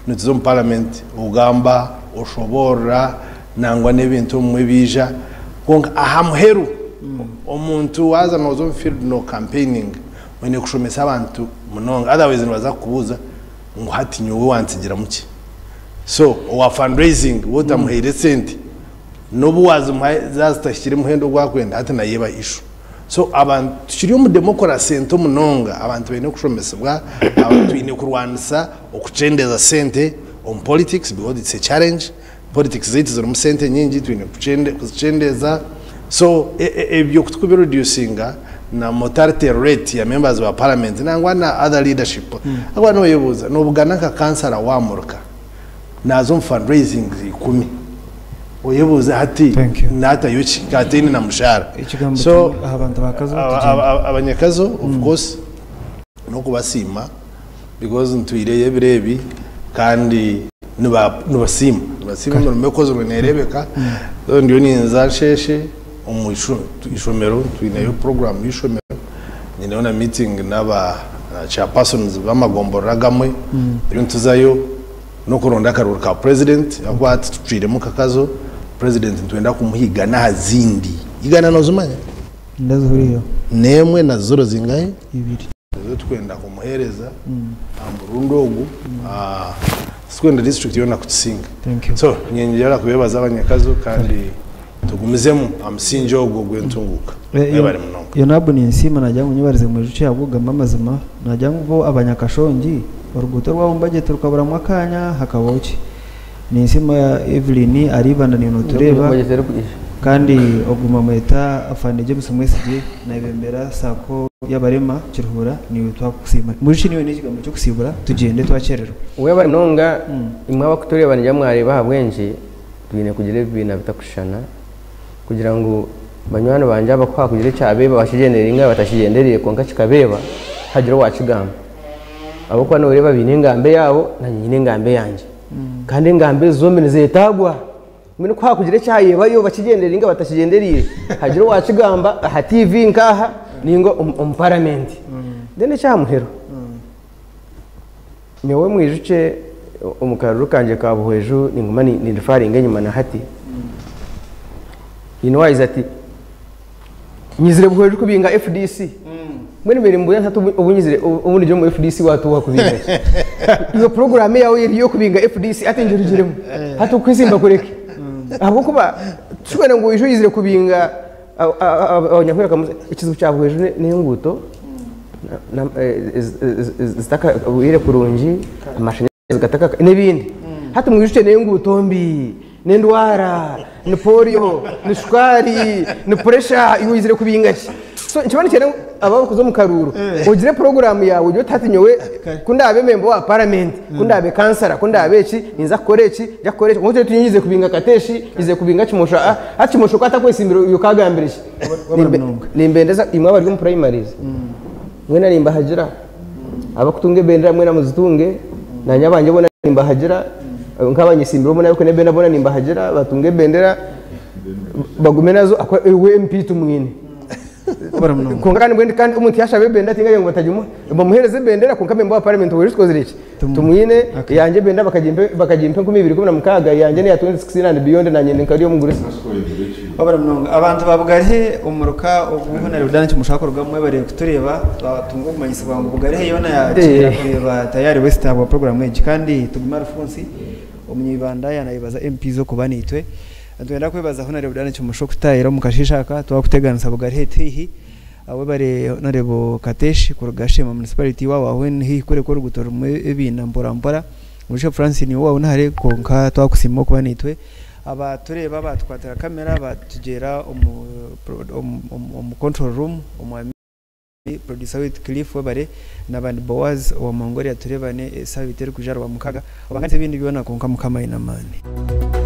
nituza omu parliament ogamba, oshoboorora nangwa n'ebintu obumwe biija kwonka aha muheru omuntu waaza nooza omu field no campaigning oine kushomesa abantu munonga otherwise nibaza kukubuuza ngu hati nyowe wantsigiramu ki? So owa fundraising waaba otamuhaire esente n'obu waazimuha zaaba zitahikire muhendo ogu arikwenda hati nayo eba issue. So abantu tukiri omu democracy nto munonga abantu baine kushomesibwa, abantu twine kurwanisa okukyendeza sente omu politics because it's a challenge, politics zaitu zirimu sente nyingi twine kuzikyendeza so ebyo ku tukubireducinga na mortality rate ya members ba parliament nangwa na other leadership ahakuba noyebuuza nobugana nka kansara wamurika naaza omu fundraisings ikumi oyebuuze hati Thank you. natayo ki ka ataine na mushaara Ekigambo so kimwe aha bantu ba Kazo tugyende. Abanyakazo of course n'okubasiima because ntwireyo ebiro ebi kandi nibasiima nibasiima emirimo ekozirwe neereebeka so ndiyo ninza nsheshe omu ishomero twineyo program y'eishomero nyineyo na meeting n'aba chairpersons b'amagomborora agamwe ndiyo nituzayo n'okuronda akaruuru ka president ahakuba hati tucwiremu kakazo president nitwenda kumuhiga n'aha zindi igana noozimanya? Ndazihuriireho. N'emwe na ziro zingahi? Ibiri. Nizo tukwenda kumuheereza aha murundi ogu. Titukwenda district yoona kukisinga. Thank you. So niinyongyera kubeebaza abanyakazo kandi tugumizemu aha musingi ogwo ogw'entunguuka. Mwebare munonga. Yonabu ninsiima nagira ngu nyebarize mwijukye ahabw'okugamba amazima nagira ngu bo abanyakashongi oruguuto rwabo omu budget rukaburamu akanya hakabaho ki? Ninsiima Evelyn ari Ibanda naiwe notureeba kandi ogu bamweta Afande James Mwesigye nayebembera sacco y'abarema Kiruhura naiwe twakusiima. Mwijukye naiwe n'ekigambo ky'okusiibura tugyende twakyererwa. Webare munonga imwe abakutureeba niinyija mwareeba ahabw'enki twine kugira ebibiina bitakushushana kugira ngu banywani bangye aba ku hakugira ekyabeeba bakigyendereire ninga batakigyendereire kwonka kikabeeba hagire owakigamba ahabw'okuba noreeba baine engamba eyaabo nanye nyine engamba eyangye kandi engamba ezi zombi nizetaagwa mbwenu ku hakugira ekyayebayo bakigyendereire ninga batakigyendereire hagire owakigamba aha TV nk'aha ninga omu paramenti then ekyaha muheru Nyowe mwijukye omu karuru kangye ka Buhweju ninguma nindifaringa enyima na hati. Haine owaagize ati nyizire Buhweju kubinga FDC. Mbwenu mbaire nimbuuza nti hati obu nyizire obu ndigire omu FDC waatuuha kubinga ki? Iwe puroguraamu eyaawe eri ey'okubinga FDC hati ngirugiremu. Hati okwesimba kureke. Ahabw'okuba tikikwenda ngu oije oyizire kubinga abanyahwera ekizibu kya Buhweju n'enguuto. zitakabwire kurungi amashanyarazi gataka n'ebindi hati mwijukye n'enguuto mbi n'endwara ni polio ni shukaari ni puresha iwe oizire kubinga ki so nikiba nikyenda ngu abarikuza omu karuuru ogire puroguraamu yaawe ogire oti hati nyowe ku ndaabe memba wa paramenti ku ndaabe kansara ku ndaabe eki ninza kukora eki nja kukora eki kwonka otagire oti nyowe nyizire kubinga kateeshi nyizire kubinga kimosho hati kimosho ku atakwesimbire iwe okaagambire ki Nimbendeza imwe abari omu primaries mwena nimbahagira abakutunga ebendera mwena muzitunge nanye abangye boona nimbahagira nk'abanyesimbire boona abakwenda ebendera boona nimbahagira batunge ebendera bagume nazo ahakuba we MP tumwine kwonka kandi mbwenu kandi omuntu yashaba ebendera tingagira ngu batagimuha bamuhereze ebendera kwonka member wa parliament oweitu tukozire ki tumwine eyangye ebendera bakagimpa 2016 eyangye neya 2016 and beyond nanye ndi nkari omugurusi. Wabare munonga. Abantu ba Bugarihe omuruka ogu Honarebo Dan Kimusho arikurugamu mwebare kutureeba twatunga okumanyisibwa ngu Bugarihe yoona yakiira kureeba Tayari West ahabwa puroguraamu egi kandi tugume ahari Funsi omunyaibanda yaanayebaza MPs okuba naitwe. Nitwenda kwebaza Honarebo Dan Kimusho kutaahira omu kasheeshe aka twakuteganisa Bugarihe eti haihi. Webare Honarebo Katesh kuruga Sheema Municipality waaba aho ni haihi kureka oruguuto rurimu ebiina mpora mpora. Omushaija Francine iwe waaba nahare kwonka twakusiima okuba naitwe. Abatureeba abatukwatira kamera abatugyera omu control room omwami producer waitu Cliff webare nabandi Boaz owa Mongolia turebane esaaha erikwija aha rwamukaga obanganise ebindi byona kwonka mukama aine amaani.